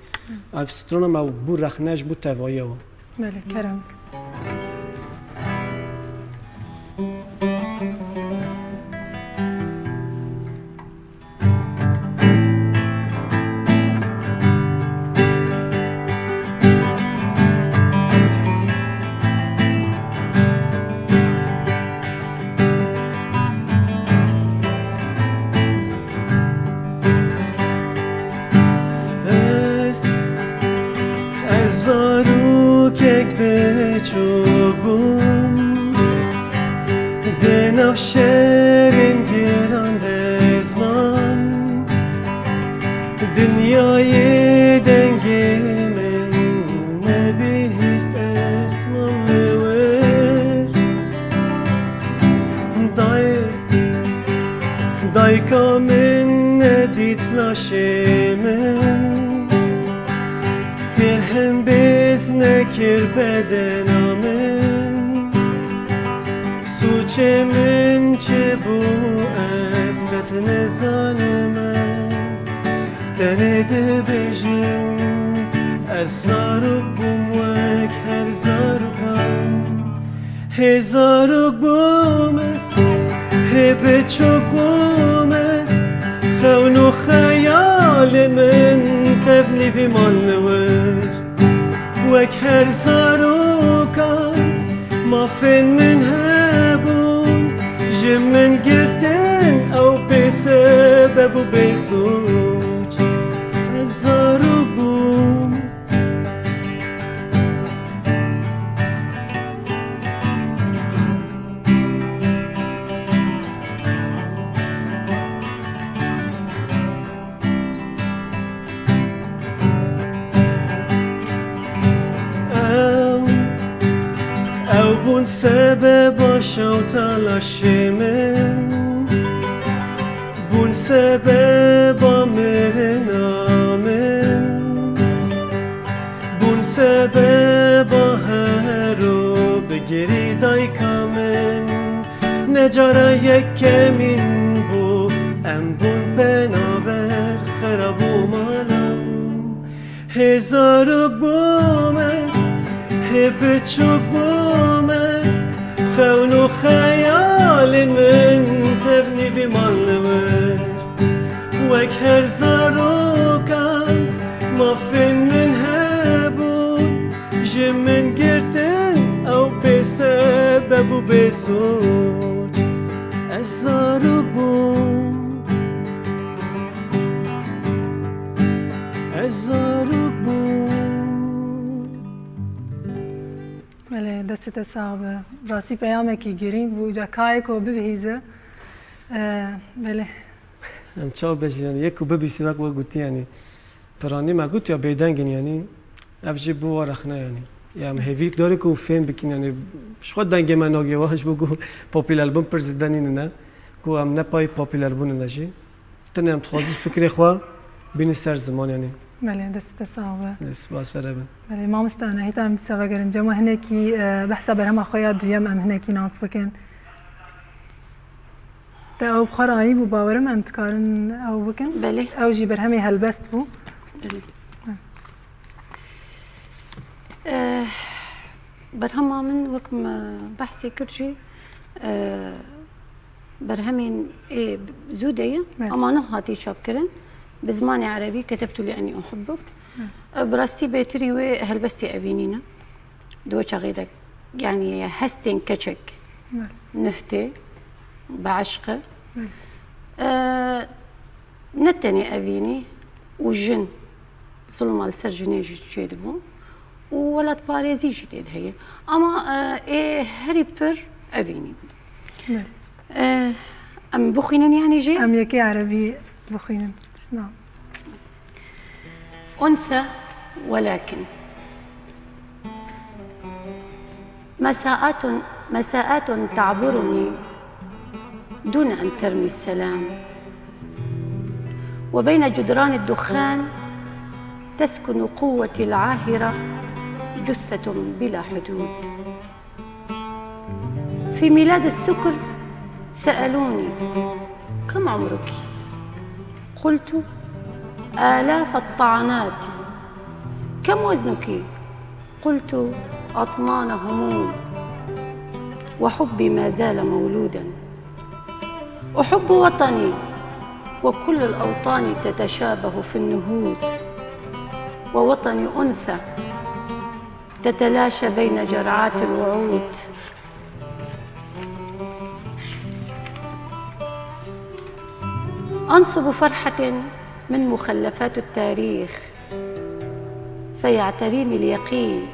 Ev strana me bû rexne ji bo tevahiya wan. Belê, kerem. Ez, ez zarokek biçûk bûm, di nav şerên giran de ez mam. Dinyayê dengê min nebihîst, ez mam li wir. Day-, dayka min nedît laşê min. Têr hembêz nekir bedena min. Sûcê min çi bû, ez qet nizanim. Tenê dibêjim, ez zarok bûm wek her zarokan. Hê zarok bûm ez, hê biçûk bûm ez, xewn û xeyalên min tevnî vî man li wir. Wek her zarokan mafên min hebûn, ji min girtin ew bê sebeb û bê sûc. Ez zarok bûm. Ew, ew bûn sebeba şewta laşê min, bûn sebeba mirina min, bûn sebeba hero bigirî dayka min. Ne cara yekemîn bû, em bûn penaber xerab û malan. Hê zarok bûm ez, hê biçûk bûm ez, xewn û xeyalên min tevnî vî man li wir. Wek her zarokan mafên min hebûn, ji min girtin ew bê sebeb û bê sûc. Ez zarok bûm. Ez zarok bûm. Belê, destê te sax be. Rastî peyamekî girîng bû. Ca kayê ku bibihîze. Ee, belê. Em çawa bêjin, yanî yek ku bibîsî wek we gotî, yanî piranî me got ya bêdeng in, yanî ev jî bû wa rexne, yanî. Ya em hêvî dare ku fêm bikin, yani ji xwe dengê me nagê we ji bo ku popüler bûn pir zêde nîne, ku em ne pay popüler bûne ne jî. Tenê em dixwazin fikrê xwe bînin ser ziman, yani. Belê, dest te sax be. Spas, ser e bin. Belê, mamoste Anahît, em dîsa vegerin cem we, hinekî, e, behsa berhema xwe ya duyem em hinekî nas bikin. Te ew bi xwe re ayî bû, bawerim em dikarin ew bikin. Belê. Ew jî berhemê helbest bû. Belê. Eh, berhema min wek me behsê kir jî, eh, berhemên ê zû de ye, Evet. ama niha hatiye çapkirin. Bi zimanê erebî, Ketebtu li enî uhibbuk. Evet. Eh, bi rastî bêtirî wê helbestê evînî ne. Di wê çaxê de, yanî hestên keçek Evet. nuh tê, bi eşq e. Evet. Eh, ne tenê evînî û jin, zilma li ser jinê jî çêdibû û welatparêzî jî tê de heye. Ama, e, ê herî pir evînî bû. Belê. E, em bixwînin yanî jî? Em yekê erebî bixwînin. Tiştna. أنثى ولكن. مساءات، مساءات تعبرني دون أن ترمي السلام. وبين جدران الدخان تسكن قوتي العاهرة، جثة بلا حدود. في ميلاد السكر سألوني: "كم عمرك؟" قلت: "آلاف الطعنات." "كم وزنك؟" قلت: "أطنان هموم." وحبي ما زال مولودا. أحب وطني، وكل الأوطان تتشابه في النهوض، ووطني أنثى تتلاشى بين جرعات الوعود. أنصب فرحة من مخلفات التاريخ، فيعتريني اليقين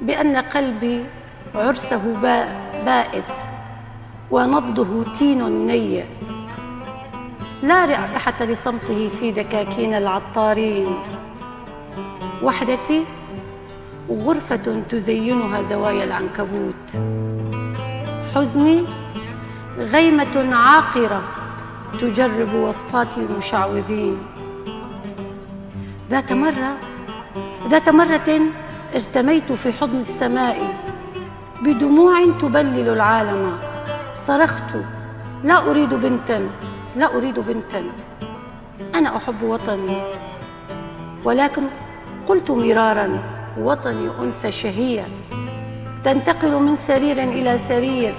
بأن قلبي عرسه با-، بائت، ونبضه تين نيء. لا رائحة لصمته في دكاكين العطارين. وحدتي غرفة تزينها زوايا العنكبوت. حزني غيمة عاقرة تجرب وصفات المشعوذين. ذات مرة، ذات مرة ارتميت في حضن السماء بدموع تبلل العالم. صرخت: "لا أريد بنتا، لا أريد بنتا." أنا أحب وطني، ولكن قلت مرارا: "وطني أنثى شهية تنتقل من سرير إلى سرير،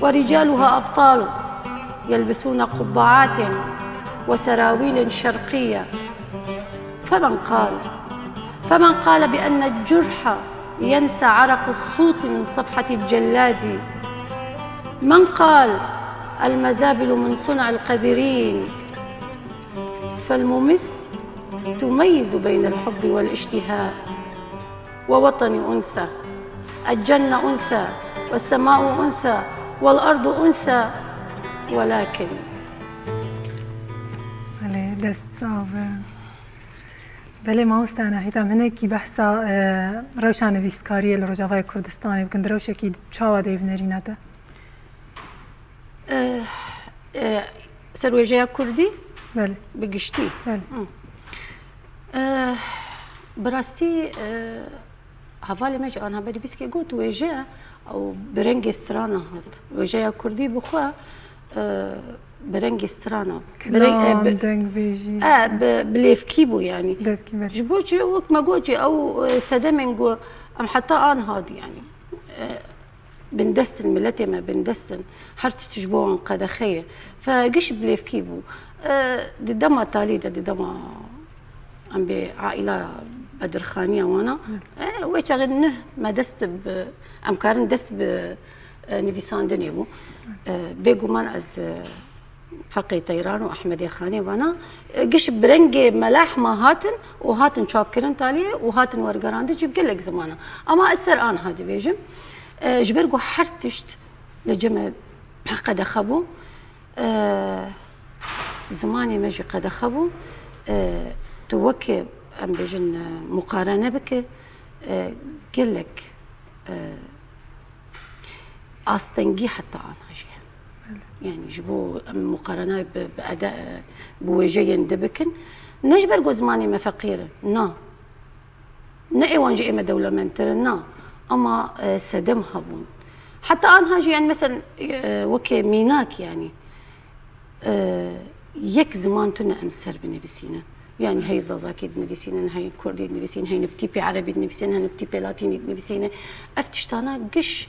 ورجالها أبطال يلبسون قبعات وسراويل شرقية." فمن قال، فمن قال بأن الجرح ينسى عرق السوط من صفحة الجلاد؟ من قال: "المزابل من صنع القادرين"؟ فالممس تميز بين الحب والاشتهاء. ووطني أنثى، الجنة أنثى، والسماء أنثى، والأرض أنثى، ولكن. Belê, dest sax be. Belê, mamoste Anahît, em hinekî behsa, e, rewşa nivîskariyê li Rojavayê Kurdistanê bikin. Di rewşekî çawa de hevnerîna te? Eh, eh, ser wêjeya kurdî? Belê. Bi giştî? Belê. Hı. Eh, bi rastî, eh, hevalê me jî anha berî bîskê got, wêje ew bi rengê strana hat. Wêjeya kurdî bi xwe, eh, bi rengê strana. Bi reng-, eh, bi, Kilam, dengbêjî. Eh, bi, bi lêvkî bû yanî. Lêvkî, belê. Ji bo çi wek me got jî ew, eh, sedemên ku em heta anha dî yanî. Eh, Bindest in, miletê me bindest in. Her tişt ji bo wan qedexe ye. Fe giş bi lêvkî bû. E, di dema talî de, di dema em bê aîla bedirxaniya wana, e, wê çaxê nuh me dest bi, em karin dest bi, e, nivîsandinê bû. E, bêguman ez, e, Feqê Teyran û Ehmedê Xanê vana, e, giş bi rengê melah me hatin û hatin çapkirin taliyê û hatin wergerandin jî bi gelek zimana. Ama ez ser anha dibêjim, e, ji ber ku her tişt li cem me qedexe bû, e, zimanê me jî qedexe bû, e, tu weke, em bêjin, e, muqarene bike, E, gelek, e, astengî heta anha jî hene. Belê. Yani ji bo em muqarene bi, bi ede, bi wêjeyên di bikin, ne ji ber ku zimanê me feqîr e, na. Ne ê wan jî ê me dewlemendtir in, na. Ama, e, sedem hebûn. Heta anha jî, yani mesela, e, weke mînak yani, e, yek ziman tune em ser binivîsînin. Yani hey Zazakî dinivîsînin, hey Kurdî dinivîsînin, hey bi tîpê Erebî dinivîsînin, hey bi tîpê Latînî dinivîsînin. Ev tiştana giş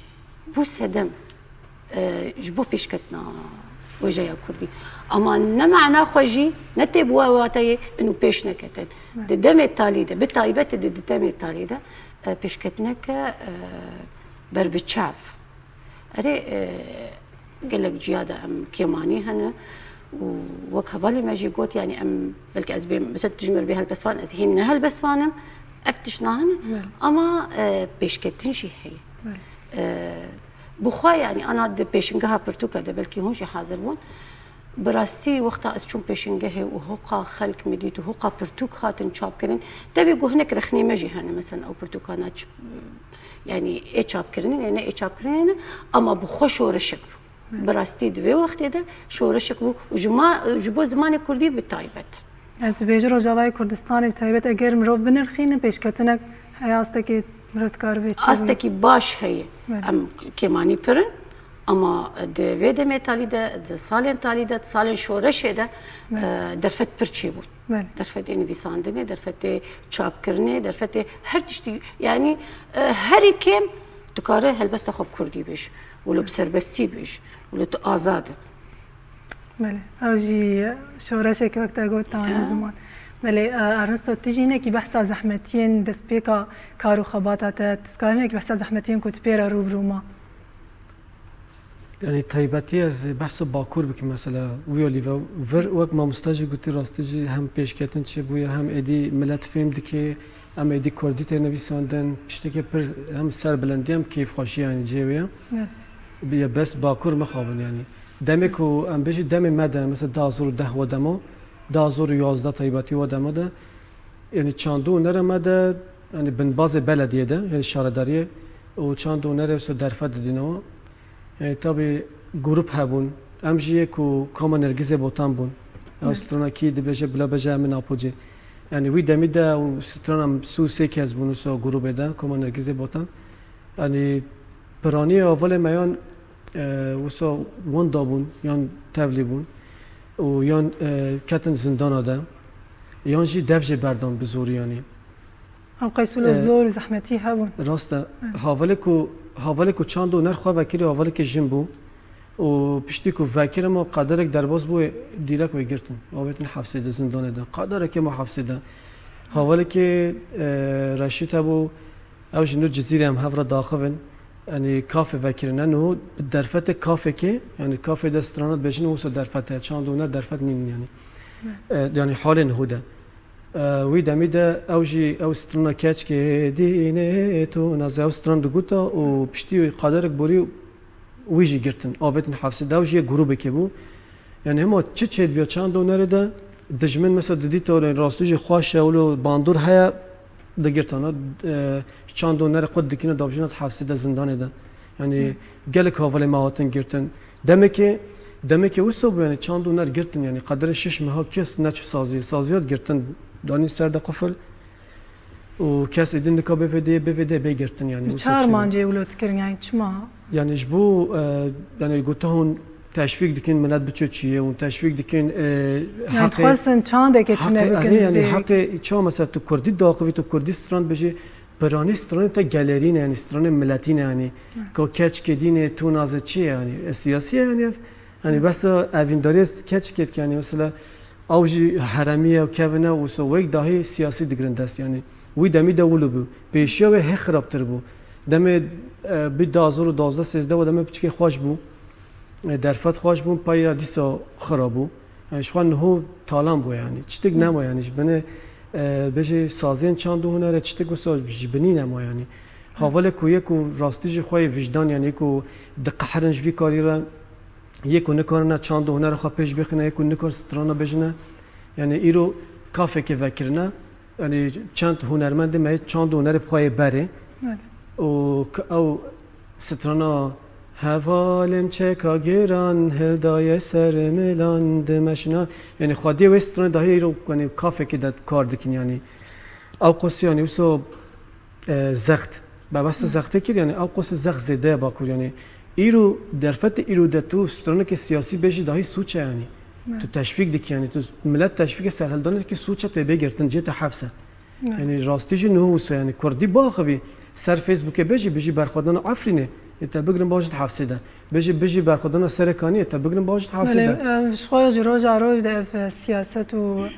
bû sedem, e, ji bo pêşketina wêjeya Kurdî. Ama ne mana xwe jî, ne tê bi we wateyê inu pêş neketin. Di demê talî de, bi taybet di, di demê talî de, e, pêşketineke, e, berbiçav. Erê, e, gelek ciya de em kêmanî hene û wek hevalê me jî got, yani em, belkî ez bêm, mesela tu ji me re bê helbestvan, ez hîn ne helbestvan im, ev tişt nahene, belê, ama, e, pêşketin jî heye. Belê. E, bi xwe, yani ana di pêşingeha pirtûka de belkî hûn jî hazir bûn. Bi rastî wexta ez çûm pêşingehê û hoqa xelk min dît û hoqa pirtûk hatin çapkirin, tevî ku hinek rexnê me jî hene, mesela ew pirtûkana ç-, yani ê çapkirinê ne, ne ê çapkirinê ne, ama bi xwe şoreşek bû. Bi rastî di vê wextê de şoreşek bû û ji ma-, ji bo zimanê kurdî bi taybet. Yani tu bêjî Rojavayê Kurdistanê bi taybet eger mirov binirxîne pêşketinek heye, astekî mirov dikare bê çi bûye? Astekî baş heye. Belê. Em kêmanî pir in, ama di vê demê talî de, di salên talî de, di salên şoreşê de, belê, e, derfet pir çêbûn. Belê. Derfetê nivîsandinê, derfetê çapkirinê, derfetê her tiştî, yani, e, herî kêm dikare helbesta xwe bi kurdî bêje, wilo bi serbestî bêje, wilo tu azad e. Belê, ew jî şoreşek wek te got tane ziman. Belê, e, Ernesto, tu jî hinekî behsa zehmetiyên destpêka kar û xebata te, tu dikarî hinekî behsa zehmetiyên ku tu pê re rû bi rû ma? Yani taybetî ez behsa Bakur bikim mesela. Wî alî ve vir wek mamoste jî gotî, rastî jî hem pêşketin çêbûye, hem êdî milet fêm dike, em êdî kurdî tê nivîsandin, tiştekî pir hem serbilendî hem kêfxweşî yani cihê wê ye. Evet. Bi-, bes Bakur mixabin yani. Demê ku em bêjî demê me de, mesela du hazar û deh wa dema, du hazar û yazdeh taybetî wa dema de, yani çand û hunera me de, yani binbazê belediyê de, yani şaredariyê û çand û hunera wisa derfet didînewa. Yani tabi grup hebûn. Em jî yê ku Koma Nergizê Botan bûn. Ew, evet, strana kî dibêje bila bêje em in apocê. Yani wî demî de û strana em sê û sê kes bûn wisa grubê de, Koma Nergizê Botan. Yani piranî hevalê me yan, e, wisa winda bûn, yan tevlî bûn û yan, e, ketin zindana de, yan jî dev jê berdan bi zorî yani. Ew qeysûlo, e, zor û zehmetî hebûn. Rast e. Evet. Havalê ku, havalê ku çand û huner xwe vekirî, havalekê jin bû. Û piştî ku vekirî ma qederek derbas bû, dîrek wê girtin. Avêtin hefsê de, zindanê de. Qederekê ma hefsê de. Havalekê, e, Reşîd hebû, ew ji nû Cizîrê em hev re daxivin. Yanî kafê vekirine, niho bi derfetê kafekê, yanî kafê de strana dibêjin, wisa derfet e. Çand û huner derfet nînin yanî. Evet. E, yanî halê niho de. E, wî demî de ew jî, ew strana keçkê dînê tu naze, ew stran diguta û piştî qederek borî wî jî girtin. Avêtin hefsê de, ew jî yê grûbekê bû. Yani hema çi çêdibiya çand û hunerê de dijmin mesela didîta rastî jî xweş e, wilo bandor heye, digirtana, e, çand û hunerê qut dikine davjina di hefsê de, zindanê de. Yani gelek havalê me hatin girtin. Demekê, demekê wisa bû, yani çand û huner girtin, yani qederê şeş meha kes neçû saziyê. Saziya girtin, danî ser de qufil. Û kes êdî nika bê vê dê, bê vê dê bê girtin, yani wisa çar çi mancê wilo dikirin, yani çima? Yani ji bo, e, yani gota hûn teşvîk dikin milet biçe çiyê, hûn teşvîk dikin, e, yani heqê, dixwestin çandekê tune heqê, bikin erê, yani vê heqê çawa mesela tu kurdî daxivî, tu kurdî stran bêjî, Piranî stranê te gelerî ne, yanî stranê miletî ne, yanî. Hı. Ka keçkê dînê tu naze çi ye, yanî? E, siyasî ye, yanî ev. Yanî behsa evîndariyê keçkê dike, yanî mesela ew jî heremî ye, kevin e, wisa wek dahî siyasî digirin dest, yanî. Wî demî de wilo bû. Pêşiya wê hê xirabtir bû. Demê, e, bi du hazar û duwazdeh sêzdeh û demê piçikê xweş bû. E, derfet xweş bûn, pey ya dîsa xira bû. Yani, ji xwe niho talan bû, yani. Çitik nema, yani. Ji binê, e, bêjî saziyên çand û hunerê çitik wisa ji binî nema, yani. Havalê ku yê ku rastî jî xwe yê vijdan, yani, yê ku diqehirin ji vî karî re, yê ku nikarine çand û hunera xwe pêş bixine, yê ku nikar strana bêjine, yani, îro kafekê vekirine. Yanî çend hunermendê me çand û hunerê bi xwe yê berê. Belê. Û k-, ew strana hevalê min çeka giran hildaye ser milan dimeşina. Yanî xwediyê wê stranê dahî îro, yanî kafekê de kar dikin yanî. Ew qos yanî wisa, e, zext. Bebesta zextê kir, yanî ew qos zext zêde ye Bakur, yanî îro, derfetê îro de tu stranekê siyasî bêjî dahî sûç e yanî. Evet. Tu teşvîk dikî, yanî tu milet teşvîkê serhildanê dikî, sûç e tu yê bê girtin, cihê te hefs e. Evet. Yanî rastî jî niho wisa, yanî kurdî biaxivî, ser Facebookê bêjî, bijî berxwedana Efrînê, ê te bigrin bajin hefsê de. Bêjî, bijî berxwedana Serêkaniyê, te bigrin bajin hefsê de. Belê, e, ji xwe ji roja roj de ev, e, siyaset û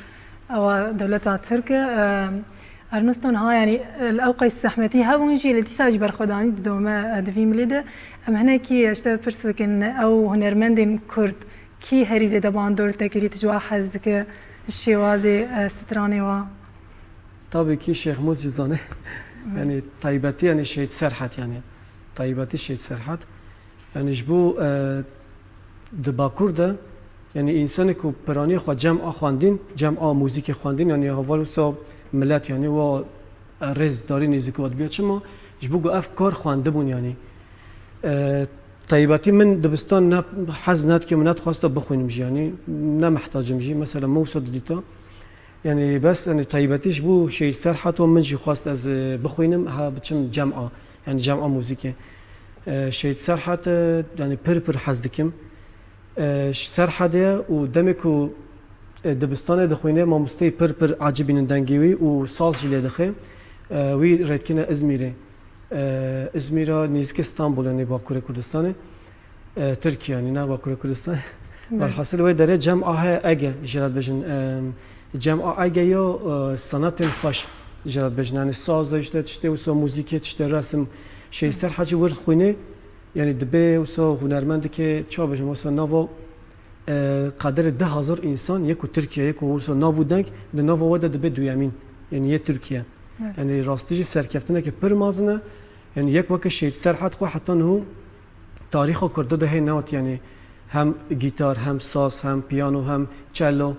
ewa dewleta Tirk e. E, Erniston ha, yanî, e, li ew qeys zehmetî hebûn jî, lê dîsa jî berxwedanî didome, e, di vî milê de. Em hinekî, e, ji te pirs bikin, ew hunermendên kurd, kî herî zêde bandor te kirî, tu ji wa hez dike, ji şêwazê, e, stranê wa? Tabî kî Şêx Mûz jî zane. Hı. Yanî taybetî, yanî Şehîd Serhet, yanî taybetî Şehîd Serhet. Yanî ji bo, e, di Bakur de, yanî însanê ku piranî xwe cem a xwendin, cem a muzîkê xwendin, yanî heval wisa milet, yanî wa, e, rêzdarî nêzîk wa dibiya. Çima? Ji bo ku ev kar xwendibûn, yanî. E, taybetî min dibistan ne hez nedikim, nedixwesta bixwînim jî, yanî ne mihtacim jî. Mesela min wisa didîta. Yanî bes, yanî taybetî ji bo Şehîd Serhet û min jî xwest ez, e, bixwînim, ha biçim cem a, yanî cem a muzîkê. E, Şehîd Serhet, e, yanî pir pir hez dikim. E, ji Serhedê ye û demê ku, e, dibistanê dixwîne, mamosteyê pir pir ecibînin dengê wî û saz jî lê dixe. E, wî rêdikine Izmîrê. E, Izmîra nêzîkê Stenbolê, yanî Bakurê Kurdistanê. E, Tirkiye, yanî ne Bakurê Kurdistanê. Evet. Welhasil wê derê cem a heye Ege, jê re dibêjin. E, cem a Ege yo, e, sanatên xweş, jê re dibêjin. Yanî saz de işte, tiştê wisa muzîkê, tiştê resim. Şehîd Serhet jî wir dixwîne, yanî dibê wisa hunermendikê, çawa bêjim, wisa nava, e, qederê deh hezar însan yê ku Tirkiye, yê ku wisa nav û deng, di nava we de dibê duyemîn, yanî yê Tirkiye. Evet. Yanî rastî jî serkeftineke pir mezin e. Yanî yek weke Şehîd Serhet xwe heta niho tarîxa Kurdo de hê nehat, yanî hem gîtar, hem saz, hem piyano, hem çelo,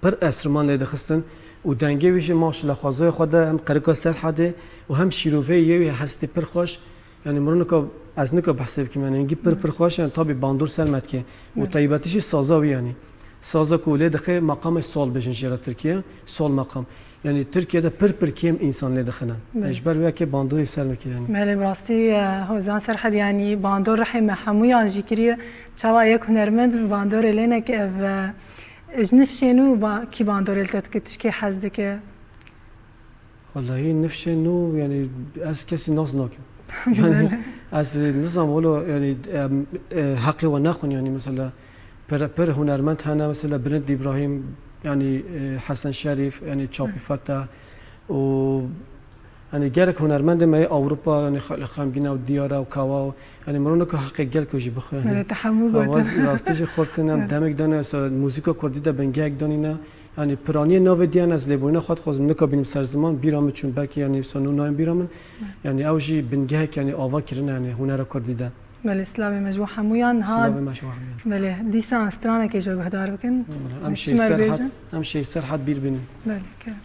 pir enstrûman lê dixistin û dengê wî jî maşallah xwezayê xwe de hem qirika Serhedê û hem şîroveyê yê wî hestê pir xweş. Yanî mironika ez nika behsê bikim, yanî hingî pir pir xweş, yanî tabî bandor ser me dike. Û taybetî jî saza wî, yanî saza ku lê dixe meqamê sol bêjin jê re Tirkiye, sol meqam. Yanî Tirkiye de pir pir kêm însan lê dixine. Belê. Ji ber wê yekê bandorî ser me kir, yanî. Belê, bi rastî, e, Hozan Serhed, yanî bandor rihê me hemûyan jî kiriye. Çawa yek hunermend bi bandorê lê neke ev, e, ji nifşên û ba-, kî bandorê li te dike, tu ji kê hez dike? Wellahî nifşên nû, yanî ez kesî nas nakim. Yanî ez nizam wilo, yanî, em, e, heqê we nexwin, yanî mesela pir, pir hunermend hene, mesela Bilind Îbrahîm, yanî, e, Hesen Şerîf, yanî Çapî Fetah û, yanî gerek hunermendê me yê Ewropa, yanî xe-, xemgîn ew diyar e û kawa û, yanî mironika heqê gelko jî bixwe, yanî. Evet, hemû gotin. Rastî jî xurtin em demek dane, mesela muzîka kurdî de bingehek danîne. Yanî piraniyê navê diyan ez lêborîna xwe dixwazim, nika bînim ser ziman, bîra min çûn, belkî yanî wisa nû nayên bîra min. Yanî ew jî bingehek yanî ava kirine yanî hunera kurdî de. Belê, silavê me ji bo hemûyan. Ha, silavê me ji bo hemûyan. Belê, dîsa stranekê ji we guhdar bikin. Em Şehîd Serhed, em Şehîd Serhed bîr bînin. Belê, kerem.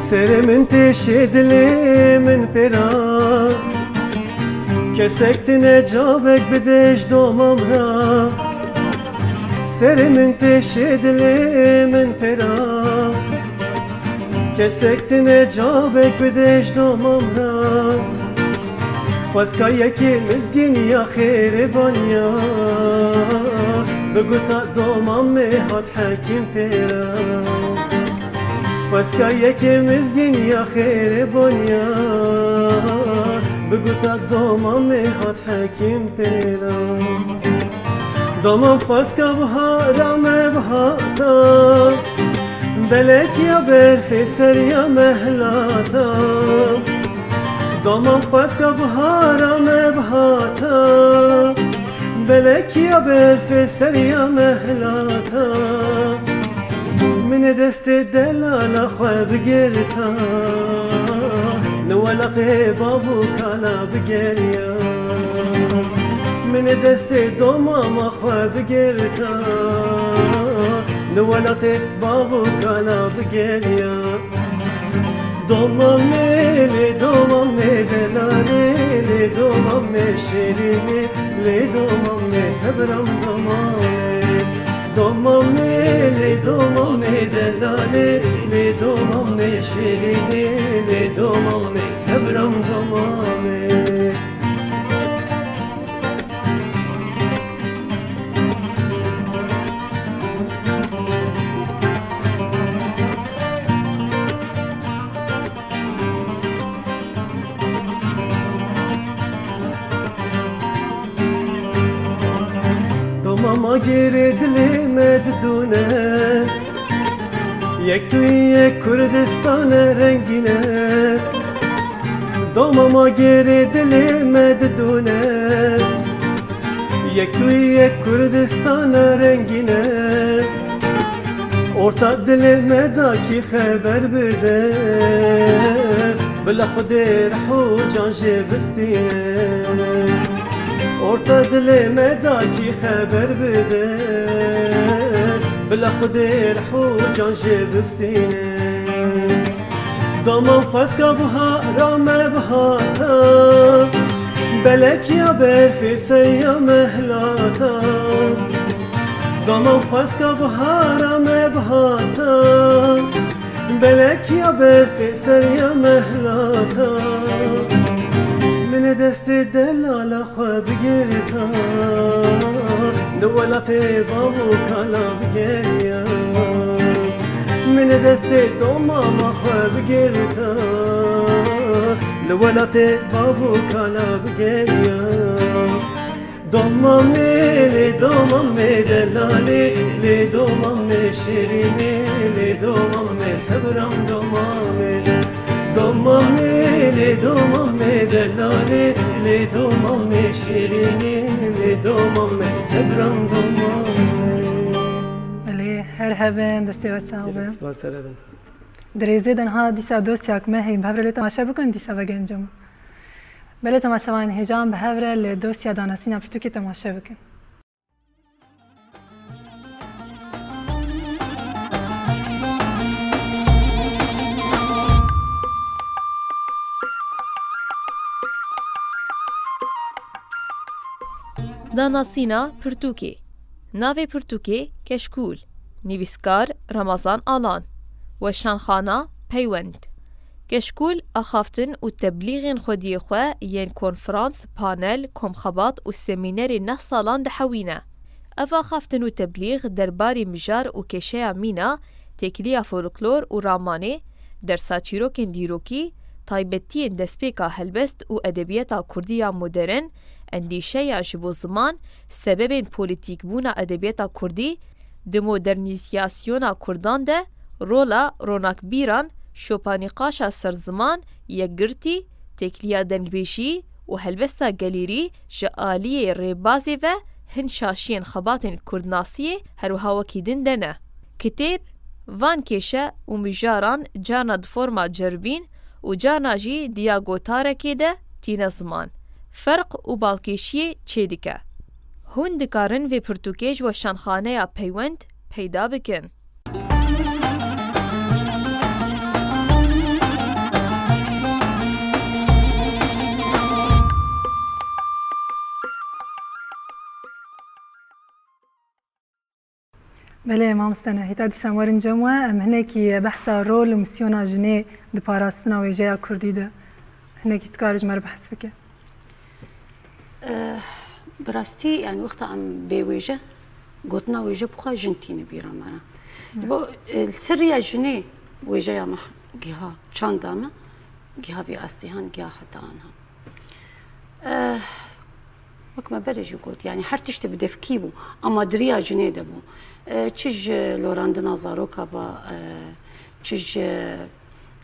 Serê min têşê dilê min pêra. Kesek tine cavek bide ji domam ra. Serê min têşê dilê min pêra. Kesek tine cavek bide ji domam ra. Xwezka yekê mizgîn ya xêrê baniya. Biguta domam me hat hekîm pêra. Xwezka yekê mizgîn ya xêrê baniya. Biguta domam me hat hekîm pêra. Domam xwest ka bihara me bihata, belekiya berfê seriya me hilata. Domam xwest ka bihara me bihata, belekiya berfê seriya me hilata. Min ê destê delala xwe bigirta, li welatê bav û kala bigeriya. Min ê destê domama xwe bigirta, li welatê bav û kala bigeriya. Domamê lê domamê delalê, lê domamê şêrînê, lê domamê sebram domamê. Domamê lê domamê delalê, lê domamê şêrînê, lê domamê sebram domamê. Domama gêrê dilê me didûne, yek tu yek Kurdistan e rengîne. Domama gêrê dilê me didûne, yek tu yek Kurdistan e rengîne. Orta dilê me da kî xeber bide, bila Xwedê rih û can jê bistîne. Orta dilê me da kî xeber bide, bila Xwedê rih û can jê bistîne. Domam xwest ka bihara me bihata, belekiya berfê seriya me hilata. Domam xwest ka bihara me bihata, belekiya berfê seriya me hilata. Min ê destê delala xwe bigirta, li welatê bav û kala bigeriya. Min ê destê domama xwe bigirta, li welatê bav û kala bigeriya. Domamê lê domamê delalê, lê domamê şêrînê, lê domamê sebram domamê. Domamê lê domamê delalê, lê domamê şêrînê, lê domamê sebram domamê. Belê, her hebin, destê we sax be. Spas ser hebin. Di rêzê de niha dîsa dosyak me heyî, bi hev re lê temaşe bikin, dîsa vegerin cem. Belê temaşevanên hêjan, bi hev re li dosya danasîna pirtûkê temaşe bikin. Danasîna pirtûkê. Navê pirtûkê Keşkûl. Nivîskar Ramazan Alan. Weşanxana Peywend. Keşkûl axaftin û teblîxên xwediyê xwe yên konferans, panel, komxebat û semînerê neh salan dihewîne. Ev axaftin û teblîx derbarê mijar û kêşeya mîna, têkiliya folklor û ramanê, dersa çîrokên dîrokî, taybetiyên destpêka helbest û edebiyata kurdî ya modern, endîşeya ji bo ziman, sebebên polîtîkbûna edebiyata kurdî, di modernîzasyona kurdan de rola ronakbîran, şopa nîqaşa ser ziman, yekgirtî, têkiliya dengbêjî û helbesta gelêrî ji aliyê rêbazê ve hin şaşiyên xebatên kurdnasiyê her wiha wekî din de ne. Kitêb van kêşe û mijaran carna di forma ceribîn û carna jî di ya gotarekê de tîne ziman. Ferq û balkêşiyê çêdike. Hûn dikarin vê pirtûkê ji Weşanxaneya Peywend peyda bikin. Belê, mamoste Nehîta, dîsa em werin cem we. Em hinekî behsa rol û misyona jinê di parastina wêjeya kurdî de hinekî tu karî ji me re behs bike. Eh, bi rastî, yani, wexta em bê wêje, gotina wêje bi xwe jin tîne bîra me re. Ji bo, eh, li ser riya jinê wêjeya me giha çanda me, giha vî astê han, giha heta anha. Eh, Wek me berê jî got, yanî her tiştî bi devkî bû, ama di riya jinê de bû. E, çi ji lorandina zaroka ba, e, çi ji,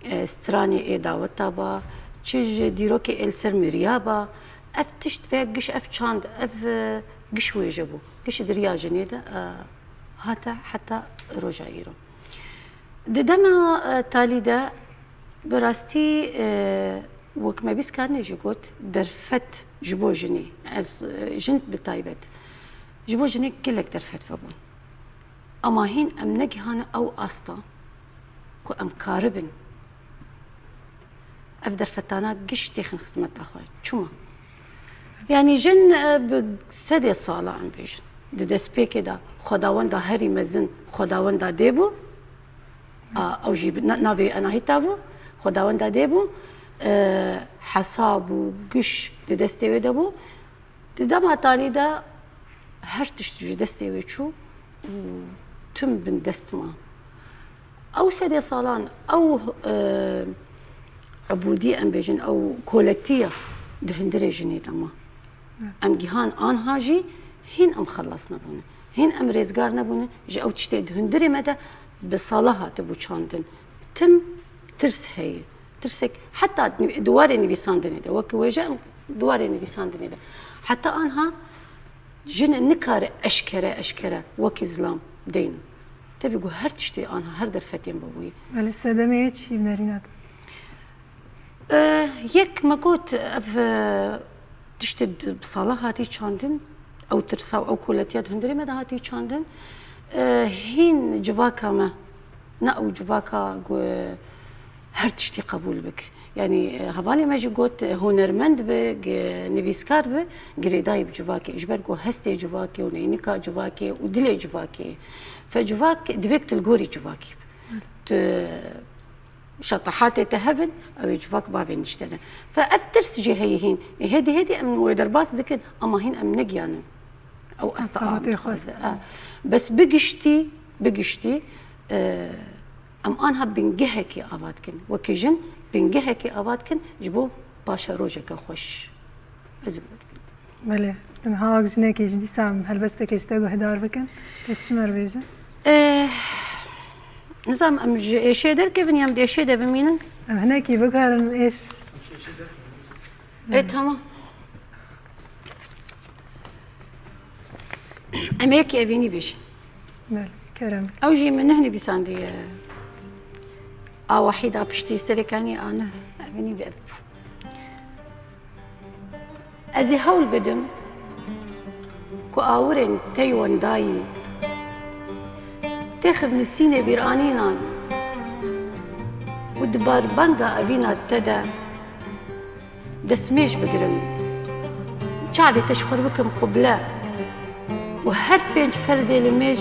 e, stranê ê daweta ba, çi ji dîrokê ê li ser miriya ba, ev tişt ve giş, ev çand, ev, e, giş wêje bû. Giş di riya jinê de, e, hate heta roja îro. Di dema, e, talî de bi rastî, e, wek me bîst karine jî got, derfet ji bo jinê. Ez, e, jin bi taybet. Ji bo jinê gelek derfet vebûn. Ama hîn em negihane ew asta ku em karibin ev derfetana giş têxin xizmeta xwe. Çima? Yanî jin, e, bi sedê sala em bêjin. Di destpêkê de xwedawenda herî mezin xwedawenda dê bû. A, ew jî bi na-, navê Enahîta bû. Xwedawenda dê bû. E, hesab û giş di destê wê de bû. Di dema talî de her tişt ji destê wê çû û tim bin dest ma. Ew sedê salan, ew, e, ebûdî em bêjin, ew koletiya di hundirê jinê de ma. Em gihan anha jî hîn em xelas nebûne. Hîn em rêzgar nebûne ji ew tiştê di hundirê me de bi sala hatibû çandin. Tim tirs heye. Tirsek heta nîv-, di warê nivîsandinê de, wekî wêje em di warê nivîsandinê de. Heta anha jin nikare eşkere, eşkere wekî zilam deynin. Tevî ku her tiştê anha, her derfetê em bibûyî. Belê, sedemê wê çi bû nerîna te? E, yek me got, ev, e, tiştê di, bi sala hatî çandin, ew tirsa û ew koletiya di hundirê me de hatî çandin. E, hîn civaka me, ne ew civaka ku her tiştî qebûl bik. Yanî, e, hevalê me jî got, e, hunermend bi, gi-, nivîskar bi, girêdayî bi civakê. Ji ber ku hestê civakê û neynika civakê û dilê civakê. Fe civak, divê ku tu li gorî civakî bi. Tu şetahatê te hebin, ew ê civak bavê niştene. Fe ev tirs jî heye hîn. Ê hêdî hêdî em wê derbas dikin, ama hîn em negiyanin. Ew asta Asta an xwest. Dixwaze. Ha. Bes bi giştî, bi giştî, e, em anha bingehekê ava dikin. Wekî jin bingehekê ava dikin ji bo paşerojeke xweş. Ez ê Belê, tu niha wek jinekê jî dîsa em helbestekê ji te guhdar bikin. Tu çi me re bêje? Eh, nizanim em ji êşê derkevin yan di êşê de bimînin? Em hinekî bikarin êş. E, tamam. Em ê yekî evînî bêjin. Belê, kerem. Ew jî min neh nivîsandiye. A wehîda piştî serê kanî a neh evînî bi ev bû. Ez ê hewl bidim ku awirên tey wendayî têxin misînê bîranînan û di berbanga evîna te de destmêj bigirim. Çavê te ji xwe re bikim qible û her pênc ferzê li mêj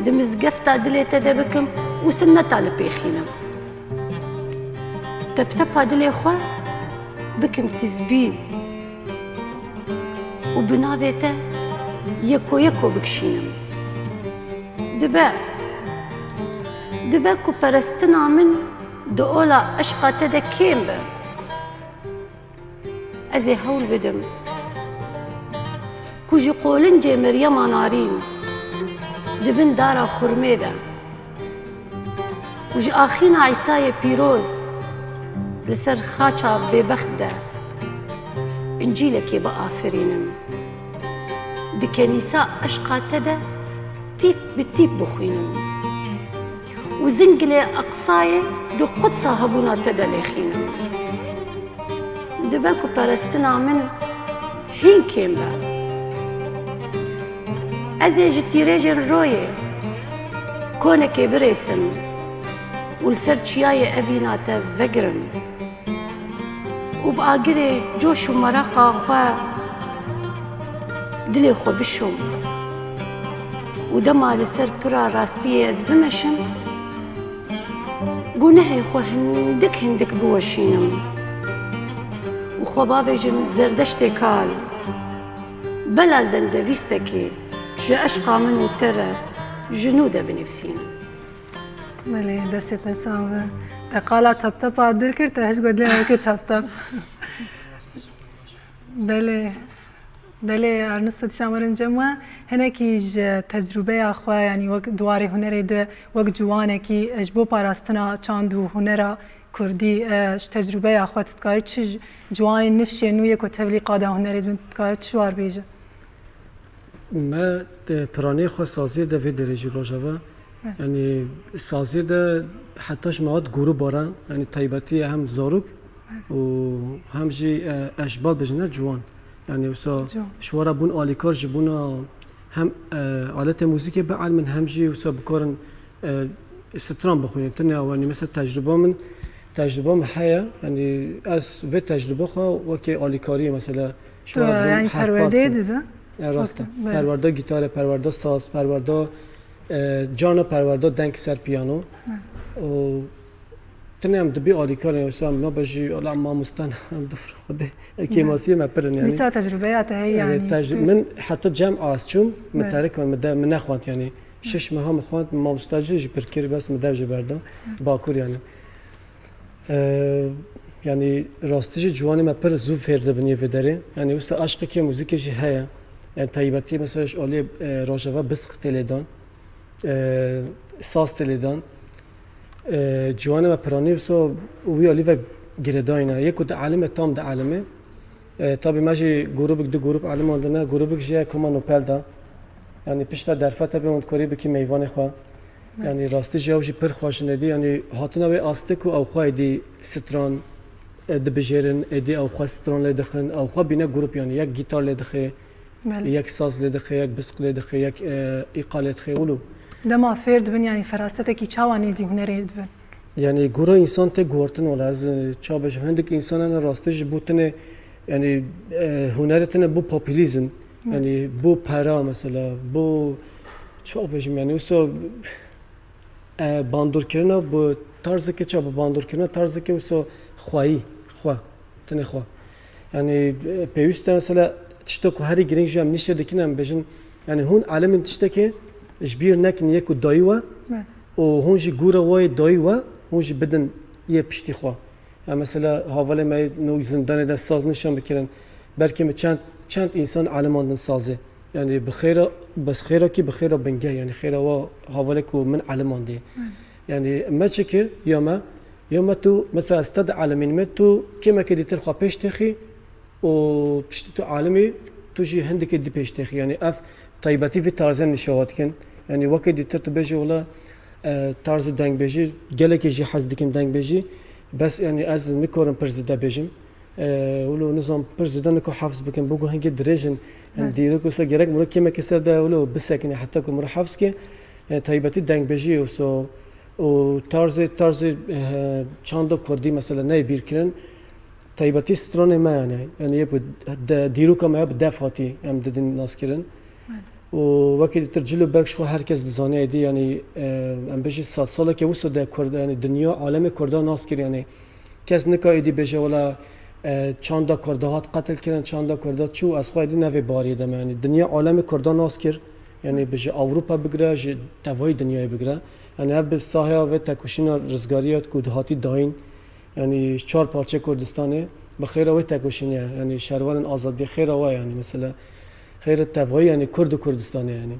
di mizgefta dilê te de bikim û sinneta li pêxînim. Teptepa dilê xwe bikim tizbî û bi navê te yeko yeko bikişînim. Dibe, dibe ku perestina min di ola eşqa te de kêm be. Ez ê hewl bidim ku ji qolincê Meryema Narîn di bin dara xurmê de û ji axîna Îsayê pîroz li ser xaça bêbext de Încîlekê biafirînim. Di kenîsa eşqa te de tîp bi tîp bixwînim û zingilê Eqsayê di qudsa hebûna te de lêxînim. Dibe ku perestina min hîn kêm be. Ez ê ji tîrêjên royê konekê birêsim û li ser çiyayê evîna te vegirim û bi agirê coş û meraqa xwe dilê xwe bişom û dema li ser pira rastiyê ez bimeşim, gunehê xwe hindik hindik biweşînim û xwe bavêjim Zerdeştê kal, bela zendevîstekê ji eşqa min û te re ji nû de binivîsînim. Belê, destê te sax be. Te qala teptepa dil kir, te hişk got dilê me bike teptep. Belê. Belê, Ernesta, dîsa werin cem we. Hinekî ji tecrûbeya xwe, yanî wek di warê hunerê de, wek ciwanekî, e, ji bo parastina çand û hunera kurdî, e, ji tecrûbeya xwe tu dikarî çi ji ciwanên nifşên nû yê ku tevlî qada hunerê dibin, tu dikarî çi war bêje? Me, e, piranî xwe saziyê de vê derê jî rojeve. Evet. Yanî saziyê de heta ji me hat grûba re, yanî taybetî hem zarok û hem jî, e, eşbal bijine ciwan. Yanî wisa Ciwan. Ji we re bûn alîkar ji bûna hem, e, aletê muzîkê bielmin hem jî wisa bikarin, e, stran bixwînin. Tine ew, yanî mesela tecrûba min, tecrûba min heye. Yanî ez vê tecrûba xwe wekî alîkariyê mesela ji Tu we re bûn yanî herf perwerdeyê bixwînin. Dide? E, rast e. Wekî, belê. Perwerda gîtarê, perwerda saz, perwerda, e, carna perwerda deng ser piyano. Evet. Û tine em dibî alîkar, yanî wisa em nabe jî, wela em mamoste ne, em difir xwedê. E, Evet. Kêmasiyê me pir in yanî. Dîsa tecrûbeya te heye E, yanî, tecrû-, tu min heta cem az çûm, min Evet. terikand, min de, min nexwend yanî. Şeş meha min xwend, mamoste jî, jî pir kir, bes min dev jî berda. Evet. Bakur yanî. E, yanî rastî jî ciwanê me pir zû fêr dibin yê vê derê. Yanî wisa aşqekê muzîkê jî heye. Yanî taybetî mesela ji aliyê, e, rojeva bisq tê lê dan. E, saz tê lê dan. E, ciwanê me piranî wisa wî alî ve girêdayî ne. Yê ku dielimê tam dielimê. E, tabî me jî grûbik, du grûb elimandine, grûbik jî ye koma Nopel de. Yanî pişta derfete bê hûn dikorî bikî meyvanê xwe. Evet. Yanî rastî jî ew jî pir xweş in êdî. Yanî hatina wê astê ku ew xwe êdî stran, e, dibijêrin, êdî ew xwe stran lê dixin, ew xwe bîne grûp yanî yek gîtar lê dixê, Belê. yek saz lê dixê, yek bisq lê dixê, yek, e, îqa lê dixê, wilo. Dema fêr dibin, yanî ferasetekî çawa nêzî hunerê dibin? Yanî gura însan tê guhertin, wala ez, e, çawa bêjim, hindik însan hene rastî ji bo tine, yanî, e, hunerê tine bo populîzm, Hı. yanî bo pera mesela, bo çawa bêjim, yanî wisa, e, bandorkirina bi tarzeke çawa, bi bandorkirina tarzeke wisa xweyî, xwe, tine xwe. Yanî, e, pêwîst e mesela tişta ku herî girîng jî em nîşe dikin, em bêjin, yanî hûn elimên tiştekê ji bîr nekin yê ku dayî we Evet. û hûn jî gûra wê dayî we, hûn jî bidin yê piştî xwe. Ya mesela havalê me yê nû zindanê de saz nîşan bikirin. Belkî min çend, çend însan elimandin sazê. Yanî bi xêra, bes xêra kî bi xêra bingeh, yanî xêra wa havalê ku min elimandî. Hı. Yanî me çi kir? Ya me, ya me tu, mesela ez te dielimînime, tu kêmeke dîtir xwe pêş têxî û piştî tu elimî, tu jî hindikê dî pêş têxî. Yanî ev taybetî vî tarzên nîşawa dikin. Yanî wekî dîtir tu bêjî wela, e, tarzê dengbêjî, gelekî jî hez dikim dengbêjî. Bes yanî ez nikarim pir zêde bêjim. E, wilo nizam pir zêde nika hefz bikim, bo ku hingê dirêj in. Yanî Evet. dîrok wisa gerek miro kêmeke ser de wilo bisekine heta ku miro hefz ke. E, taybetî dengbêjî wisa û tarzê, tarzê, e, çanda kurdî mesela neyê bîr kirin. Taybetî stranê me yanî. Yanî yê ku de, dîroka me ya bi def hatî em didin naskirin. Evet. Û wekî dîtir cil û berg ji xwe her kes dizane êdî, yanî, e, em bêjî sed saleke wisa de Kurd, yanî dinya alemê Kurda nas kir, yanî kes nika êdî bêje wela, e, çanda Kurda hat qetil kirin, çanda Kurda çû, ez xwe êdî ne vê bariyê de me, yanî dinya alemê Kurda nas kir, yanî bi ji Ewropa bigire, ji tevayî dinyayê bigire. Yanî ev bi sahaya vê tekoşîna rizgariya ku dihatî dayîn, Yanî çar parçe Kurdistanê bi xêra wê tekoşîne, yanî şervanên azadiyê xêra we, yanî mesela xêra tevayî, yanî Kurd û Kurdistanê, yanî.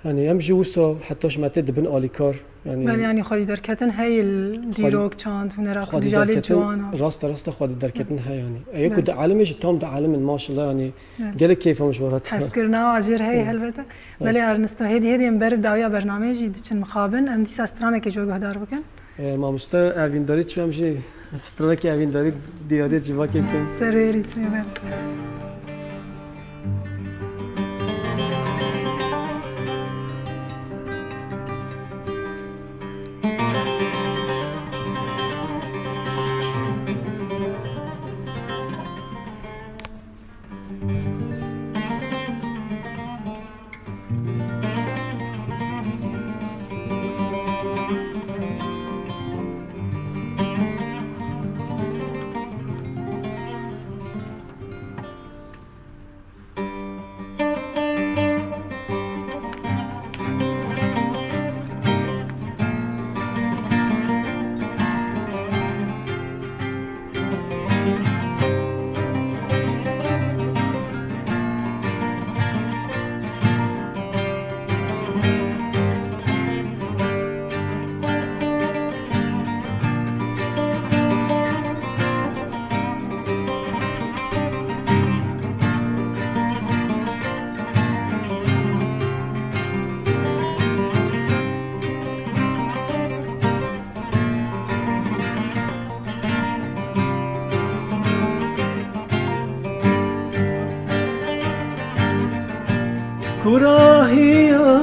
Yanî em jî wisa heta ji me tê dibin alîkar, yanî Belê, yanî xwedî derketin heye li Xwedî, dîrok, çand, hunera xwedî kurdî, ji alî derketin, ciwan a. Rast e, rast e, xwedî derketin Belê. heye, yanî. E, yê ku Belê. dielime jî tam dielimin, maşallah, yanî Belê. gelek keyfa min ji we re tê. Hezkirina ajêr heye Belê. helbete. Rast. Belê Ernesta, hêdî hêdî em ber dawiya bernameyê jî diçin mixabin. Em dîsa stranek ji we guhdar bikin. E, mamoste, evîndarî çi em jî stranekî evîndarî diyariyê civakê bikin. Serêrî, serêrî. Kurahiya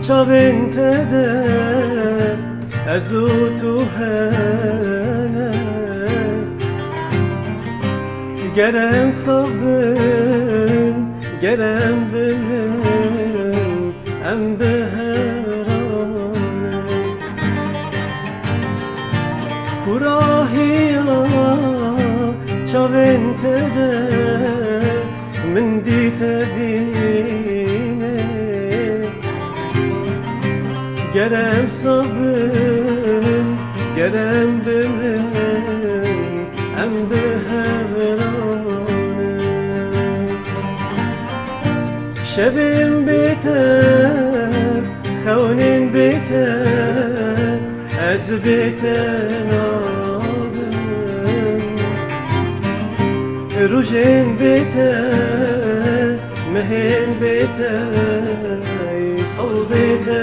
çavên te de ez û tu hene. Ger em sax bin, ger em bimirin, em bi hev ranin. Kurahiya çavên te de min dî te bîne. Ger em sax bin, ger em bimirin, em bi hev ranin. Şevên bê te, xewnên bê te, ez bê te nabim. Rojên bê te, mehên bê te, sal bê te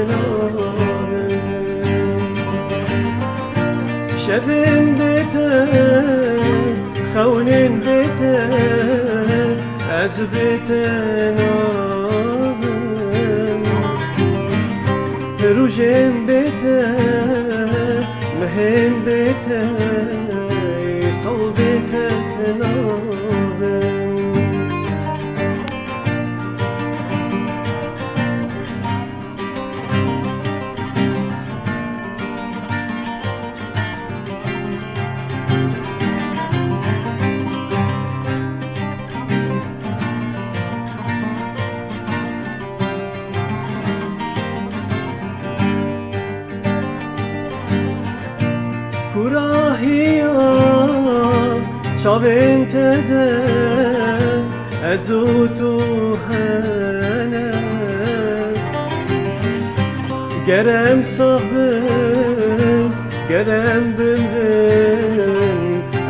nabim. Şevên bê te, xewnên bê te, ez bê te nabim. Rojên bê te, mehên bê te, sal bê te nabim. Kurahiya çavên te de ez û tu hene. Ger em sax bin, ger em bimrin,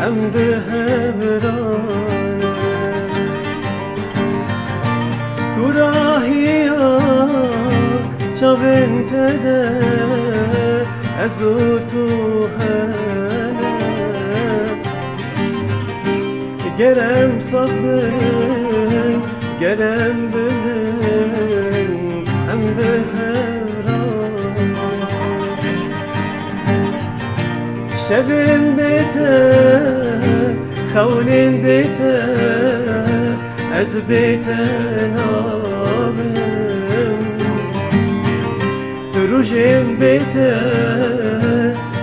em bi hev ranin. Kurahiya çavên te de ez û tu hene. Ger em sax bin, ger em bimirin, em bi hev ranin. Şevên bê te, xewnên bê te, ez bê te nabim. Rojên bê te,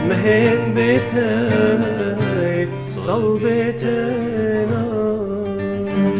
mehên bê te, sal bê te nabim.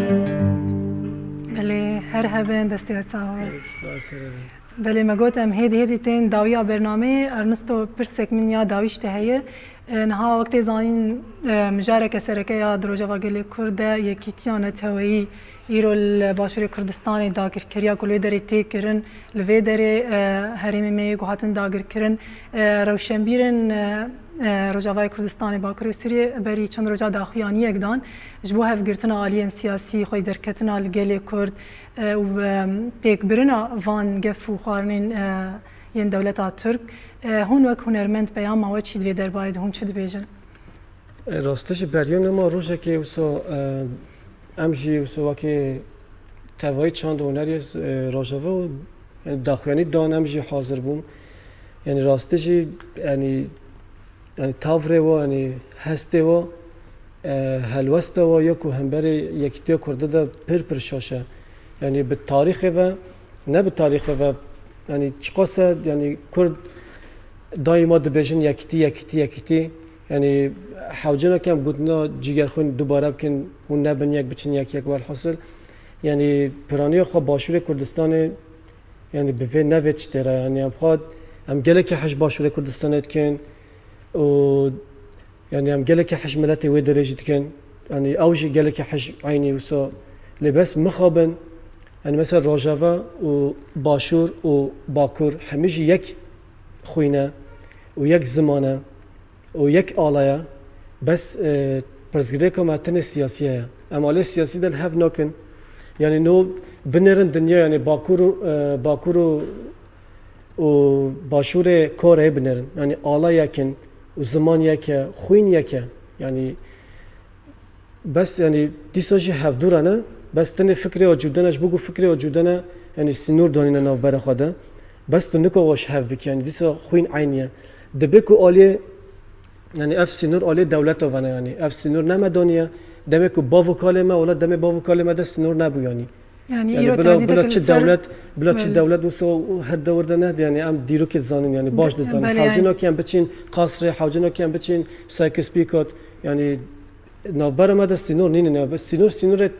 Belê, her hebin, destê we sax be. Spas, her hebin. Belê, me got em hêdî hêdî tên dawiya bernameyê. Ernesto, pirsek min ya dawî ji te heye. E, niha wek tê zanîn, e, mijareke sereke ya di Rojava Gelê Kurd de yekîtiya neteweyî îro li Başûrê Kurdistanê dagirkeriya ku li wê derê tê kirin, li vê derê, e, herêmê me yê ku hatin dagirkirin, e, rewşenbîrên, e, e, Rojavayê Kurdistanê, Bakurê û Sûriyê berî çend roja daxuyaniyek dan ji bo hevgirtina aliyên siyasî, xwedî derketina li gelê Kurd, e, û, e, têkbirina van gef û xwarinên, e, yên dewleta Tirk. E, hûn wek hunermend peyama we çi di vê derbarê de, hûn çi dibêjin? E, rastî jî beriya nema rojekê wisa, e, em jî wisa wekî tevayî çand û hunerê, e, Rojava û, yani, daxuyanî dan em jî hazir bûn. Yani, rastî jî, yani, yani, tavrê we, yani, hestê we, e, helwesta we ya ku hemberî yekîtiya Kurda de pir pir şaş e. Yani, bi tarîxê ve, ne bi tarîxê ve, yani, çiqas e, yani, Kurd daîma dibêjin yekîtî, yekîtî, yekîtî. Yani, hewce nakin gotina cîgerxwîn dubare bikin, hûn nebin yek, biçin yek yek, welhasil. Yani, piraniya xwe Başûrê Kurdistanê, yani, bi vê, ne vê tiştê re, yani, em xwe, em gelekî hej Başûrê Kurdistanê dikin û, yani, em gelekî hej miletê wê derê jî dikin. Yani, ew jî gelekî hej eynî wisa. Lê bes mixabin, yani, mesela Rojava û Başûr û Bakur hemî jî yek xwîn e û yek ziman e û yek ala ye. Bes, e, pirsgirêka me tenê siyasî heye. Em alê siyasî de li hev nakin. Yani, no binêrin dinya, yani, Bakur û, e, Bakur û, û Başûrê Koreyê binêrin. Yani, ala yek in û ziman yek e, xwîn yek e. Yani, bes, yani, dîsa jî hevdû re ne. Bes tenê fikrê wa cûdene, ji bo ku fikrê wa cûdene, yanî sînor danîne navbera xwe de. Bes tu nika wa ji hev bikî, yanî dîsa xwîn eynî ye. Dibe ku aliyê, yanî ev sînor aliyê dewleta vene, yanî ev sînor ne me daniye. Demê ku bav û kalê me, wela demê bav û kalê me de sînor nebû, yanî. Yanî Yanî îro bila, tevdî bila dikir li çi ser dewlet, bila çi Belê. dewlet wisa her dewr de nehdi, yanî em dîrokê dizanin, yanî baş Be-, dizanin. belê, Hewce yanî. nakî em biçin qasrê, hewce nakî em biçin Sykes-Picot, yanî navbera me de sînor nînin. Ya, sînor, sînorê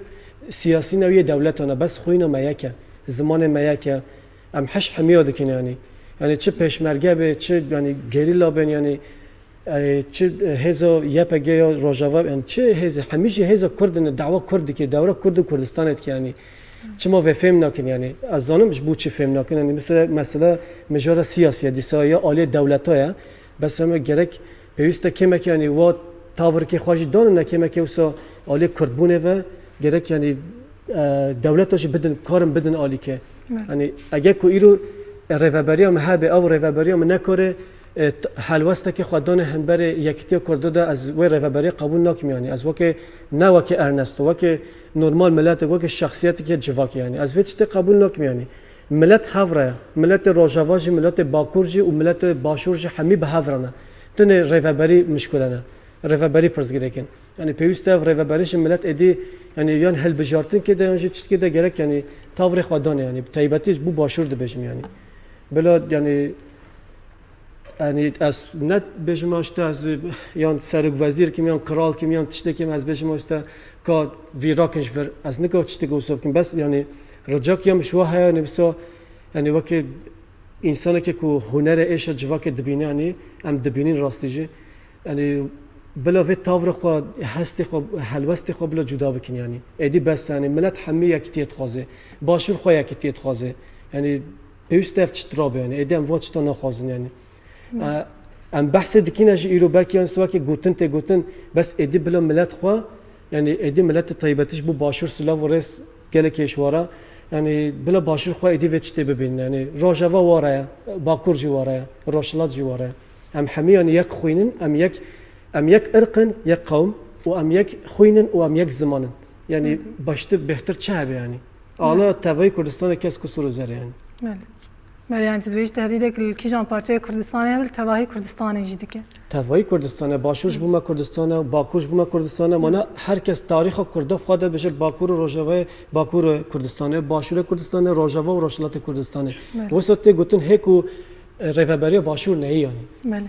siyasî ne, yê dewletan e, bes xwîna me yek e, zimanê me yek e. Em hiş hemiya dikin, yanî. Yanî çi pêşmerge be, çi, yanî, gerîla bên, yanî, e, çi hêza Y P G ya Rojava, yanî çi hêzê, hemî jî hêza Kurd in, dawa Kurd dike, dewra Kurd û Kurdistanê dike, yanî. Çima vê fêm nakin, yanî? Ez zanim ji bo çi fêm nakin, yanî, mesela, mesela mijara siyasî ye, dîsa ya aliyê dewleta ye. Bes em gerek pêwîst e kêmekê, yanî, wa tavrekê xwe jî danin, ne kêmekê wisa aliyê Kurdbûnê ve, gerek, yanî, e, dewleta jî bidin, karin bidin alîkê. Evet. Yanî, eger ku îro, e, rêveberiya me hebe, ew rêveberiya me nekare, e, t-, helwestekê xwe dane hemberê yekîtiya Kurdo de, ez wê rêveberiya qebûl nakim, yanî. Ez weke, ne weke Ernesto, weke normal miletek, weke şexsiyetekê civakê, yanî. Ez vê tiştê qebûl nakim, yanî. Milet hev re ye. Miletê Rojava jî, miletê Bakur jî û miletê Başûr jî hemî bi hev re ne. Tenê rêveberî mişkule ne. Rêveberî pirsgirêk in. Yanî pêwîst e ev rêveberî ji milet êdî, yanî yan hilbijartinkê de yan jî tiştkê de gerek, yanî tavrê xwe dane, yanî bi taybetî ji bo Başûr dibêjim, yanî. Bila, yanî, yanî ez ne bêjim işte ez yan serok wezîr kim, yan kral kim, yan tiştê kim, ez bêjim işte ka vî rakin ji vir. Ez nika tiştek wisa bikim. Bes, yanî, rica ki em ji wa heye, yanî, wisa, yanî, weke însanekê ku hunerê êşa civakê dibîne, yanî, em dibînin rastî jî. Yanî, bila vê tavra xwe, hestê xwe, helwestê xwe bila cuda bikin, yanî. Êdî bes, yanî, milet hemî yekîtiyê dixwaze. Başûr xwe yekîtiyê dixwaze. Yanî, pêwîst e ev tişt rabe, yanî. Êdî em van tişta naxwazin, yanî. E, em behsê dikine jî îro, belkî, yanî, wisa weke gotin tê gotin, bes êdî bila milet xwe, yanî, êdî miletê taybetî ji bo Başûr silav û rêz gelekê ji we re, yanî, bila Başûr xwe êdî vê tiştê bibînin, yanî, Rojava wa re ye, Bakur jî wa re ye, Rojhilat jî wa re ye. Em hemî, yanî, yek xwîn in, em yek, em yek irq in, yek qewm û em yek xwîn in û em yek ziman in. Yanî, Hı hı. baştir, bêhtir çi hebe, yanî? Hı. Ala tevayî Kurdistanê kes ku sor û zer e, yanî. Belê. Belê, yanî tu dibêjî tehdîdek li kîjan parçeyê Kurdistanê hebe, li tevahî Kurdistanê jî dike. Tevahî Kurdistanê, Başûr ji bo me Kurdistan e, Bakur ji bo me Kurdistan e, mana her kes tarîxa Kurda xwe de dibêje Bakur û Rojavayê, Bakur e Kurdistanê, Başûr e Kurdistanê, Rojava û Rojhilatê Kurdistanê. Belê. Wisa tê gotin hê ku, e, rêveberiya Başûr neyê, yanî. Belê.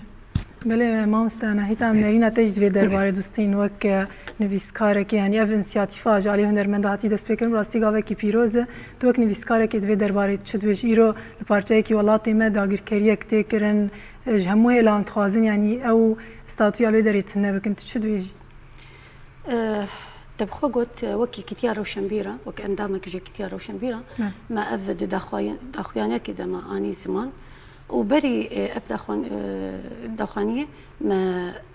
Belê, mamoste Nehîta, em nerîna te jî di vê derbarê dustîn wek, e, nivîskarekê, yanî ev însiyatîfa ji alî hunermenda hatî destpêkirin, bi rastî gavekî pîroz e. Tu wek nivîskarekê di vê derbarê çi dibêjî? Îro li parçeyekî welatê me dagirkeriyek tê kirin, e, ji hemû hêlan dixwazin, yanî ew statuya li wê derê tune bikin. Tu çi dibêjî? Eh, te bi xwe got, eh, wek Yekîtiya Rewşenbîr e, wek endamek ji Yekîtiya Rewşenbîr e, Me. me ev di daxwayin-, daxuyaniyekê de me anî ziman. Û berî, eh, ev daxwan-, eh, daxwaniyê me,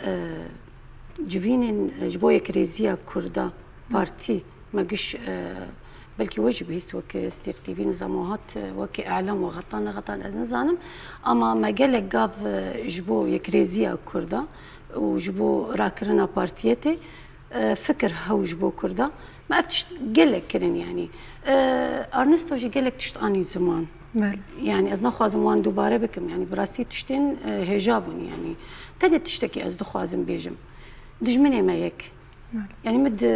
eh, civînên, eh, ji bo yekrêziya Kurda, partî, me giş, eh, belkî we jî bihîst wek Stêrk T V nizam û hat, eh, wek îlam û xetan nexetan ez nizanim. Ama me gelek gav, eh, ji bo yekrêziya Kurda û ji bo rakirina partiyetê, e, fikir hew ji bo Kurda. Me ev tişt gelek kirin, yanî. E, Ernesto jî gelek tişt anî ziman. Belê. Yanî ez naxwazim wan dubare bikim. Yanî bi rastî tiştên, e, hêja bûn, yanî. Tenê tiştekî ez dixwazim bêjim. Dijminê me yek. Belê. Yanî min di,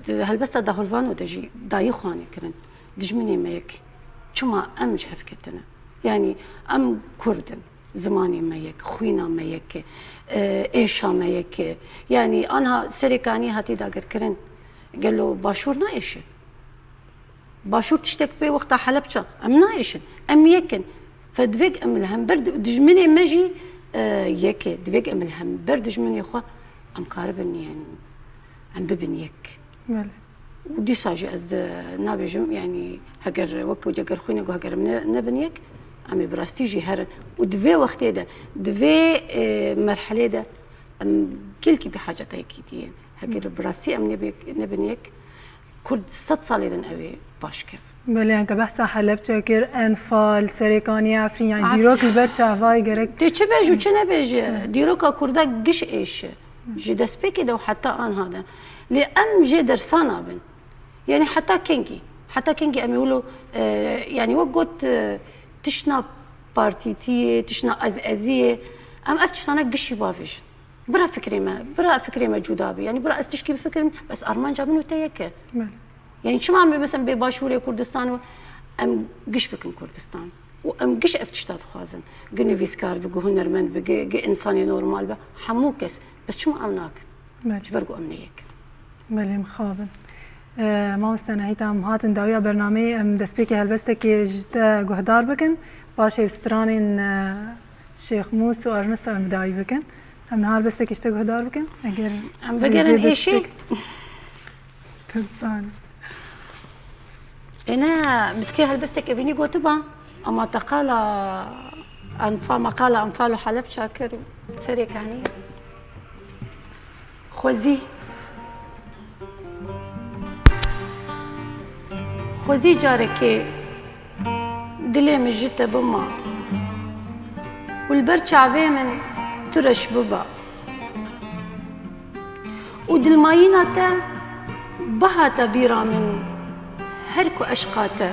di helbesta Dahulvano de jî dayî xwanê kirin. Dijminê me yek. Çima em ji hev ketine? Yanî em Kurd in. Zimanê me yek, xwîna me yek e, êşa me yek e. Yanî anha Serêkanî hatî dagirkirin. Gelo Başûr naêşe? Başûr tiştek pê wexta Helebça. Em naêşin. Em yek in. Fe divêk em li hember di-, dijminê me jî, e, yek e. Divêk em li hember dijminê xwe em karibin, yanî em bibin yek. Belê. Û dîsa jî ez di, nabêjim, yanî heger wek ku cegerxwîne got, heger em ne, nebin yek, em ê bi rastî jî herin. Û di vê wextê de, di vê, e, merhelê de em gelkî bi haceta yekîtiyê ne. Heger bi rastî em nebê-, nebin yek, Kurd sed salê din ew ê baş keve. Belê, yanî te behsa Helebçe kir, Enfal, Serêkaniyê, Efrîn, yanî Efrîn. Dîrok li ber çavayê gerek. Dê çi bêj û çi nebêje, dîroka Kurda giş êşe. Ji destpêkê de û heta anha de. Lê em jê dersa nabin. Yani heta kengî? Heta kengî em ê wilo, e, yani wek got, e, tişna partîtiyê, tişna ez-eziyê, em ev tiştane gişî bavêjin. Bira fikrê me, bira fikrê me cuda be. Yani bira ez tişkî bifikirim, bes armanca min û te yek e. Belê. Yani çima em, mesela, bê Başûrê Kurdistan û em giş bikin Kurdistan? Û em giş ev tişta dixwazin. Gi nivîskar bi, gi hunermend bi, gi, gi insanê normal bi. Hemû kes. Bes çima em nakin? Belê. Ji ber ku em ne yek in. Belê, mixabin. E, mamoste Nehîta, em hatin dawiya bernameyê, em destpêkê helbestekê ji te guhdar bikin. Paşê bi stranên, e, Şêx Mûs û Arnista em bi dawî bikin. Em niha helbestekê ji te guhdar bikin. Eger Em vegerin zêde êşê. tiştek- Tu dizanî. Ê ne, min tikê helbestek evînî gotiba, ama te qala Enfa, me qala Enfal û Helebça kir û serê kanî. Xwezî. Xwezî carekê dilê min ji te bima û li ber çavê min tu reş biba. Û dilmayîna te bihata bîra min, her ku eşqa te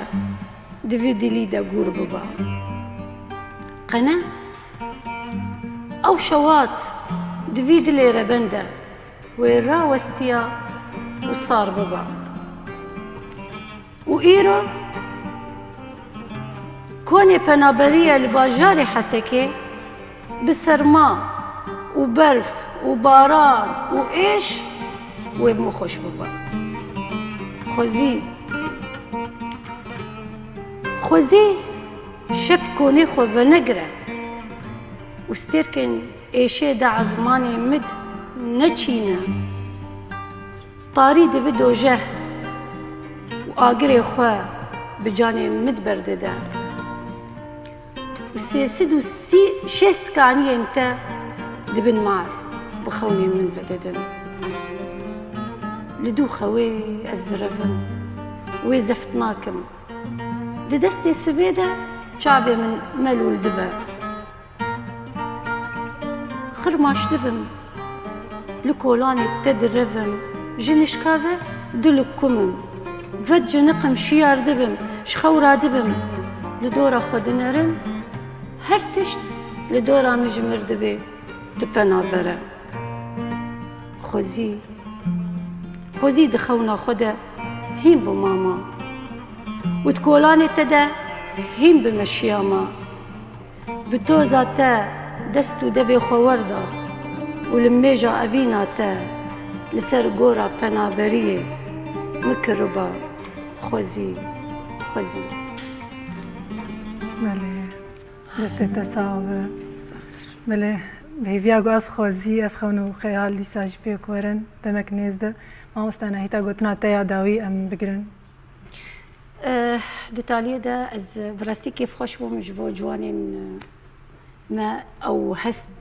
di vî dilî de gûr biba. Qene ew şewat di vî dilê reben de wê rawestiya û sar biba. Û îro konê penaberiye li bajarê Hesekê bi serma û berf û baran û êş wê bi min xweş bibe. Xwezî, xwezî şev konê xwe venegire û stêrkên êşê de ezmanê min neçîne. Tarî dibi dojeh û agirê xwe bi canê min berdide. Û sê sed û sî şêst kaniyên te dibin mar bi xewnê min vedidin. Li dû xewê ez direvim, wê zeft nakim. Di destê sibê de çavê min melûl dibe. Xirmaş dibim, li kolanê te direvim, ji nişka ve du li kum im. Vet ciniqim şiyar dibim, ji xew radibim, li dora xwe dinerim, her tişt li dora min ji mir dibê, tu pena bere. Xwezî, xwezî di xewna xwe de hîn bi mama û di kolanê te de hîn bi meşiya ma. Bi toza te dest û devê xwe werda û li mêja evîna te li ser gora penaberiyê min kiriba xwezî, xwezî. Belê, destê te sax be. Belê, bi hêviya ku ev xwezî, ev xewn û xeyal dîsa jî pêk werin, demek nêz de. Mamoste Nehîta, gotina te ya dawî em bigirin. Eh, di taliyê de ez bi rastî kêfxweş bûm ji bo ciwanên, eh, me ew hest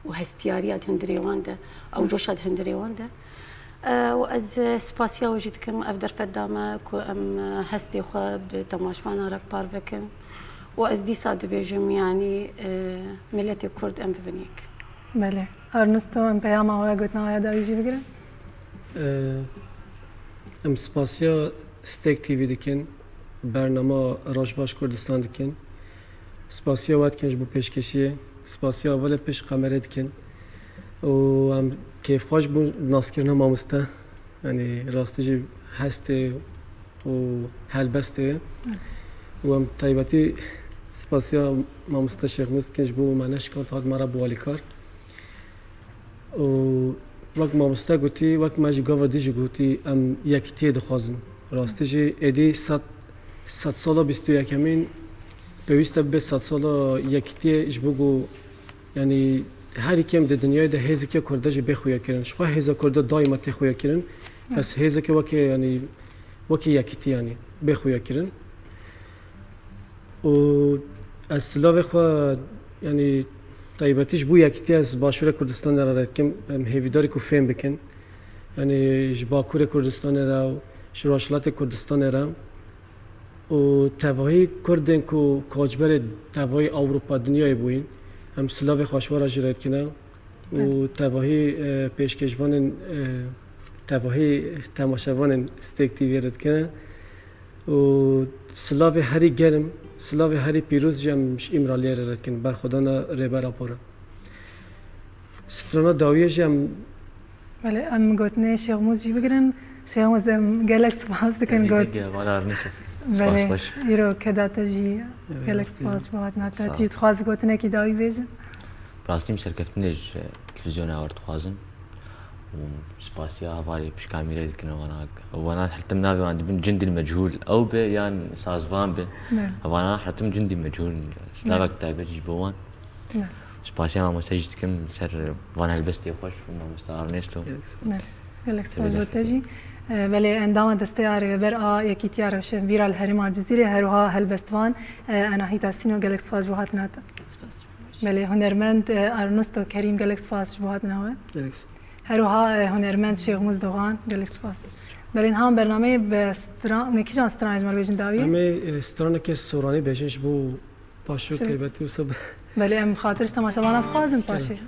û hestiyariya di hundirê wan de, ew coşa di hundirê wan de. Eh, û ez, eh, spasiya we jî dikim, ev derfet da me ku em, eh, hestê xwe bi temaşvana re parve kin. Û ez dîsa dibêjim, yanî, eh, miletê Kurd em bibin yek. Belê. Arnisto, em peyama we, gotina we ya dawî jî bigirin. Ee, em spasiya Stêrk T V dikin, bernama Rojbaş Kurdistan dikin. Spasiya we dikin ji bo pêşkêşiyê. Spasiya we li pêş kamere dikin. Û em kêfxweş bûn naskirina mamoste. Yanî rastî jî hestê û helbestê. Û em taybetî spasiya mamoste Şêxmûs dikin ji bo me neşikand hat me re bi alîkar. Û wek mamoste gotî, wek me ji gava dî jî gotî, em yekîtiyê dixwazin. Rastî jî êdî sed, sedsala bîst û yekemîn pêwîst e bibe sedsala yekîtiyê ji bo ku, yanî, herî kêm di dinyayê de hêzeke Kurda jî bê xuyakirin. Ji xwe hêza Kurda daîma tê xuyakirin. Bes hêzeke weke, yanî, wekî yekîtî, yanî, bê xuyakirin. Û ez silavê xwe, yanî, taybetî ji bo yekîtî ez Başûrê Kurdistanê re dikim, em hêvîdarî ku fêm bikin. Yanî ji Bakurê Kurdistanê re û ji Rojhilatê Kurdistanê re û tevahî Kurdên ku koçberê tevahî Ewropa, dinyayê bûyîn, em silavê xwe ji we re jî re dikine û tevahî, e, pêşkêşvanên, e, Tevahî temaşevanên Stêrk T V re dikin û silavê herî germ, silavê herî pîroz jî em ji Îmraliyê re dikin, berxwedana Rêber Apo re. Strana dawiyê jî em Belê, em gotinê Şêxmûz jî bigirin. Şêxmûz, em gelek spas dikin. Gelek got. Gelek, vana arnişt. Belê, spas xweş. Îro keda te jî Evet, gelek spas bo hatina te. Sağ ol. Tu jî dixwazî gotinekî dawî bêjî? Rastî min serkeftinê ji televîzyona we dixwazim. Û spasiya hevalê pişka mîrê dikin, wana, wana her tim navê wan dibin cindî mechûl. Ew be yan sazvan be. Ne. Wana her tim cindî mechûl. Ne. Slavek taybet jî bo wan. Ne. Spasiya mamoste jî dikim ser van helbestê xweş û mamoste Ernesto. Gelek spas. Ne. Gelek spas bo te jî. E, belê endama destê a rêveber a Yekîtiya Rewşenbîra li Herêma Cizîrê, her wiha helbestvan, e, Anahîta Sîno, gelek spas bo hatina te. Spas. Belê, hunermend, e, Ernesto Kerîm, gelek spas ji bo hatina we. Gelek spas. Her wiha, e, hunermend Şêxmûz Dogan, gelek spas. Belê, niha em bernameyê bi stran-, me kîjan stranê ji me re bêjin dawî? Em ê, e, straneke soranî bêjin ji bo paşok Şi- taybetî wisa bi- Belê, em xatir ji temaşevana bixwazin paşê. Gelek.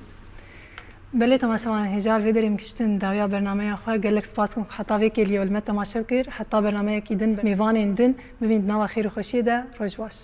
Belê, temaşevanên hêja, li vê derê em gihiştin dawiya bernameya xwe. Gelek spas dikim ku heta vê kêliyo li me temaşe kir. Heta bernameyekî din, mêvanên din bibîn di nava xêr û xweşiyê de. Roj baş.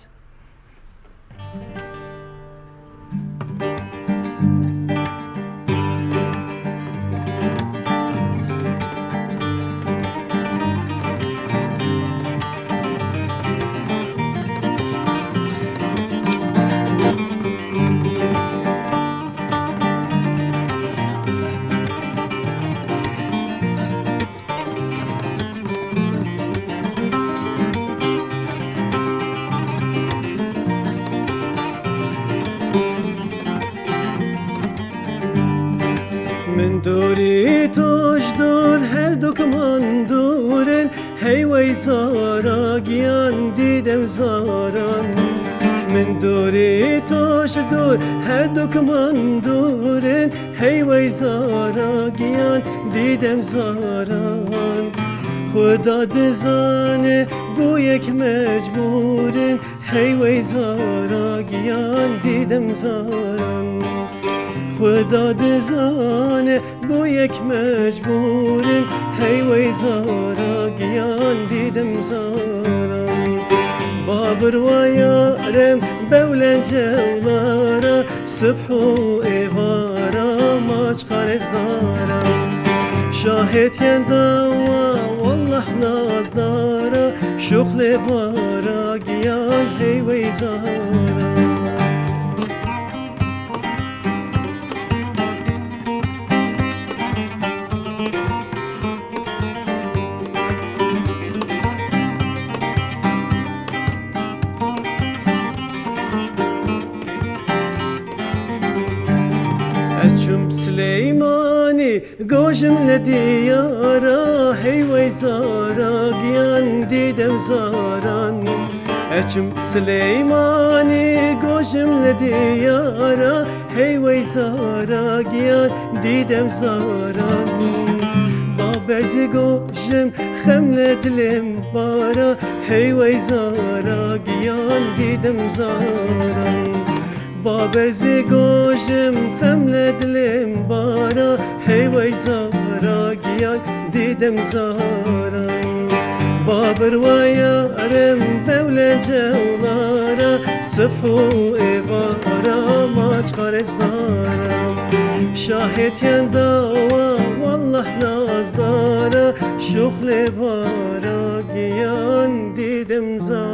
Min dorî to ji dor her dûk man dûr in, hey wey zara giyan dîdem zaran. Min dorî to ji dor her dûk man dûr in, hey wey zara giyan dîdem zaran. Xuda dizane bo yek mecbûr in, hey wey zara giyan dîdem zaran. Xuda dizane bo yek mecbûr in, hey wey zara giyan dîdem zaran. Babir wa yarem bewlen cewlara, sibh û êvara maç xarêzdara. Şahêtiyên dawa wallah nazdara, şuxlê bara giyan hey wey zara. Ez çûm Sileymanî, gojim li diyara, hey wey zara giyan dîdem zaran. Ez çûm Sileymanî, gojim li diyara, hey wey zara giyan dîdem zaran. Baberzî gojim xem li dilêm bara, hey wey zara giyan dîdem zaran. Baberzî gojim xem li dilêm bara, hey wey zara giyan dîdem zaran. Babir wa yarem bewle cewlara, sibh û êvara maç xarêzdara. Şahêtiyên dawa wallah nazdara, şuxlê bara giyan dîdem zaran.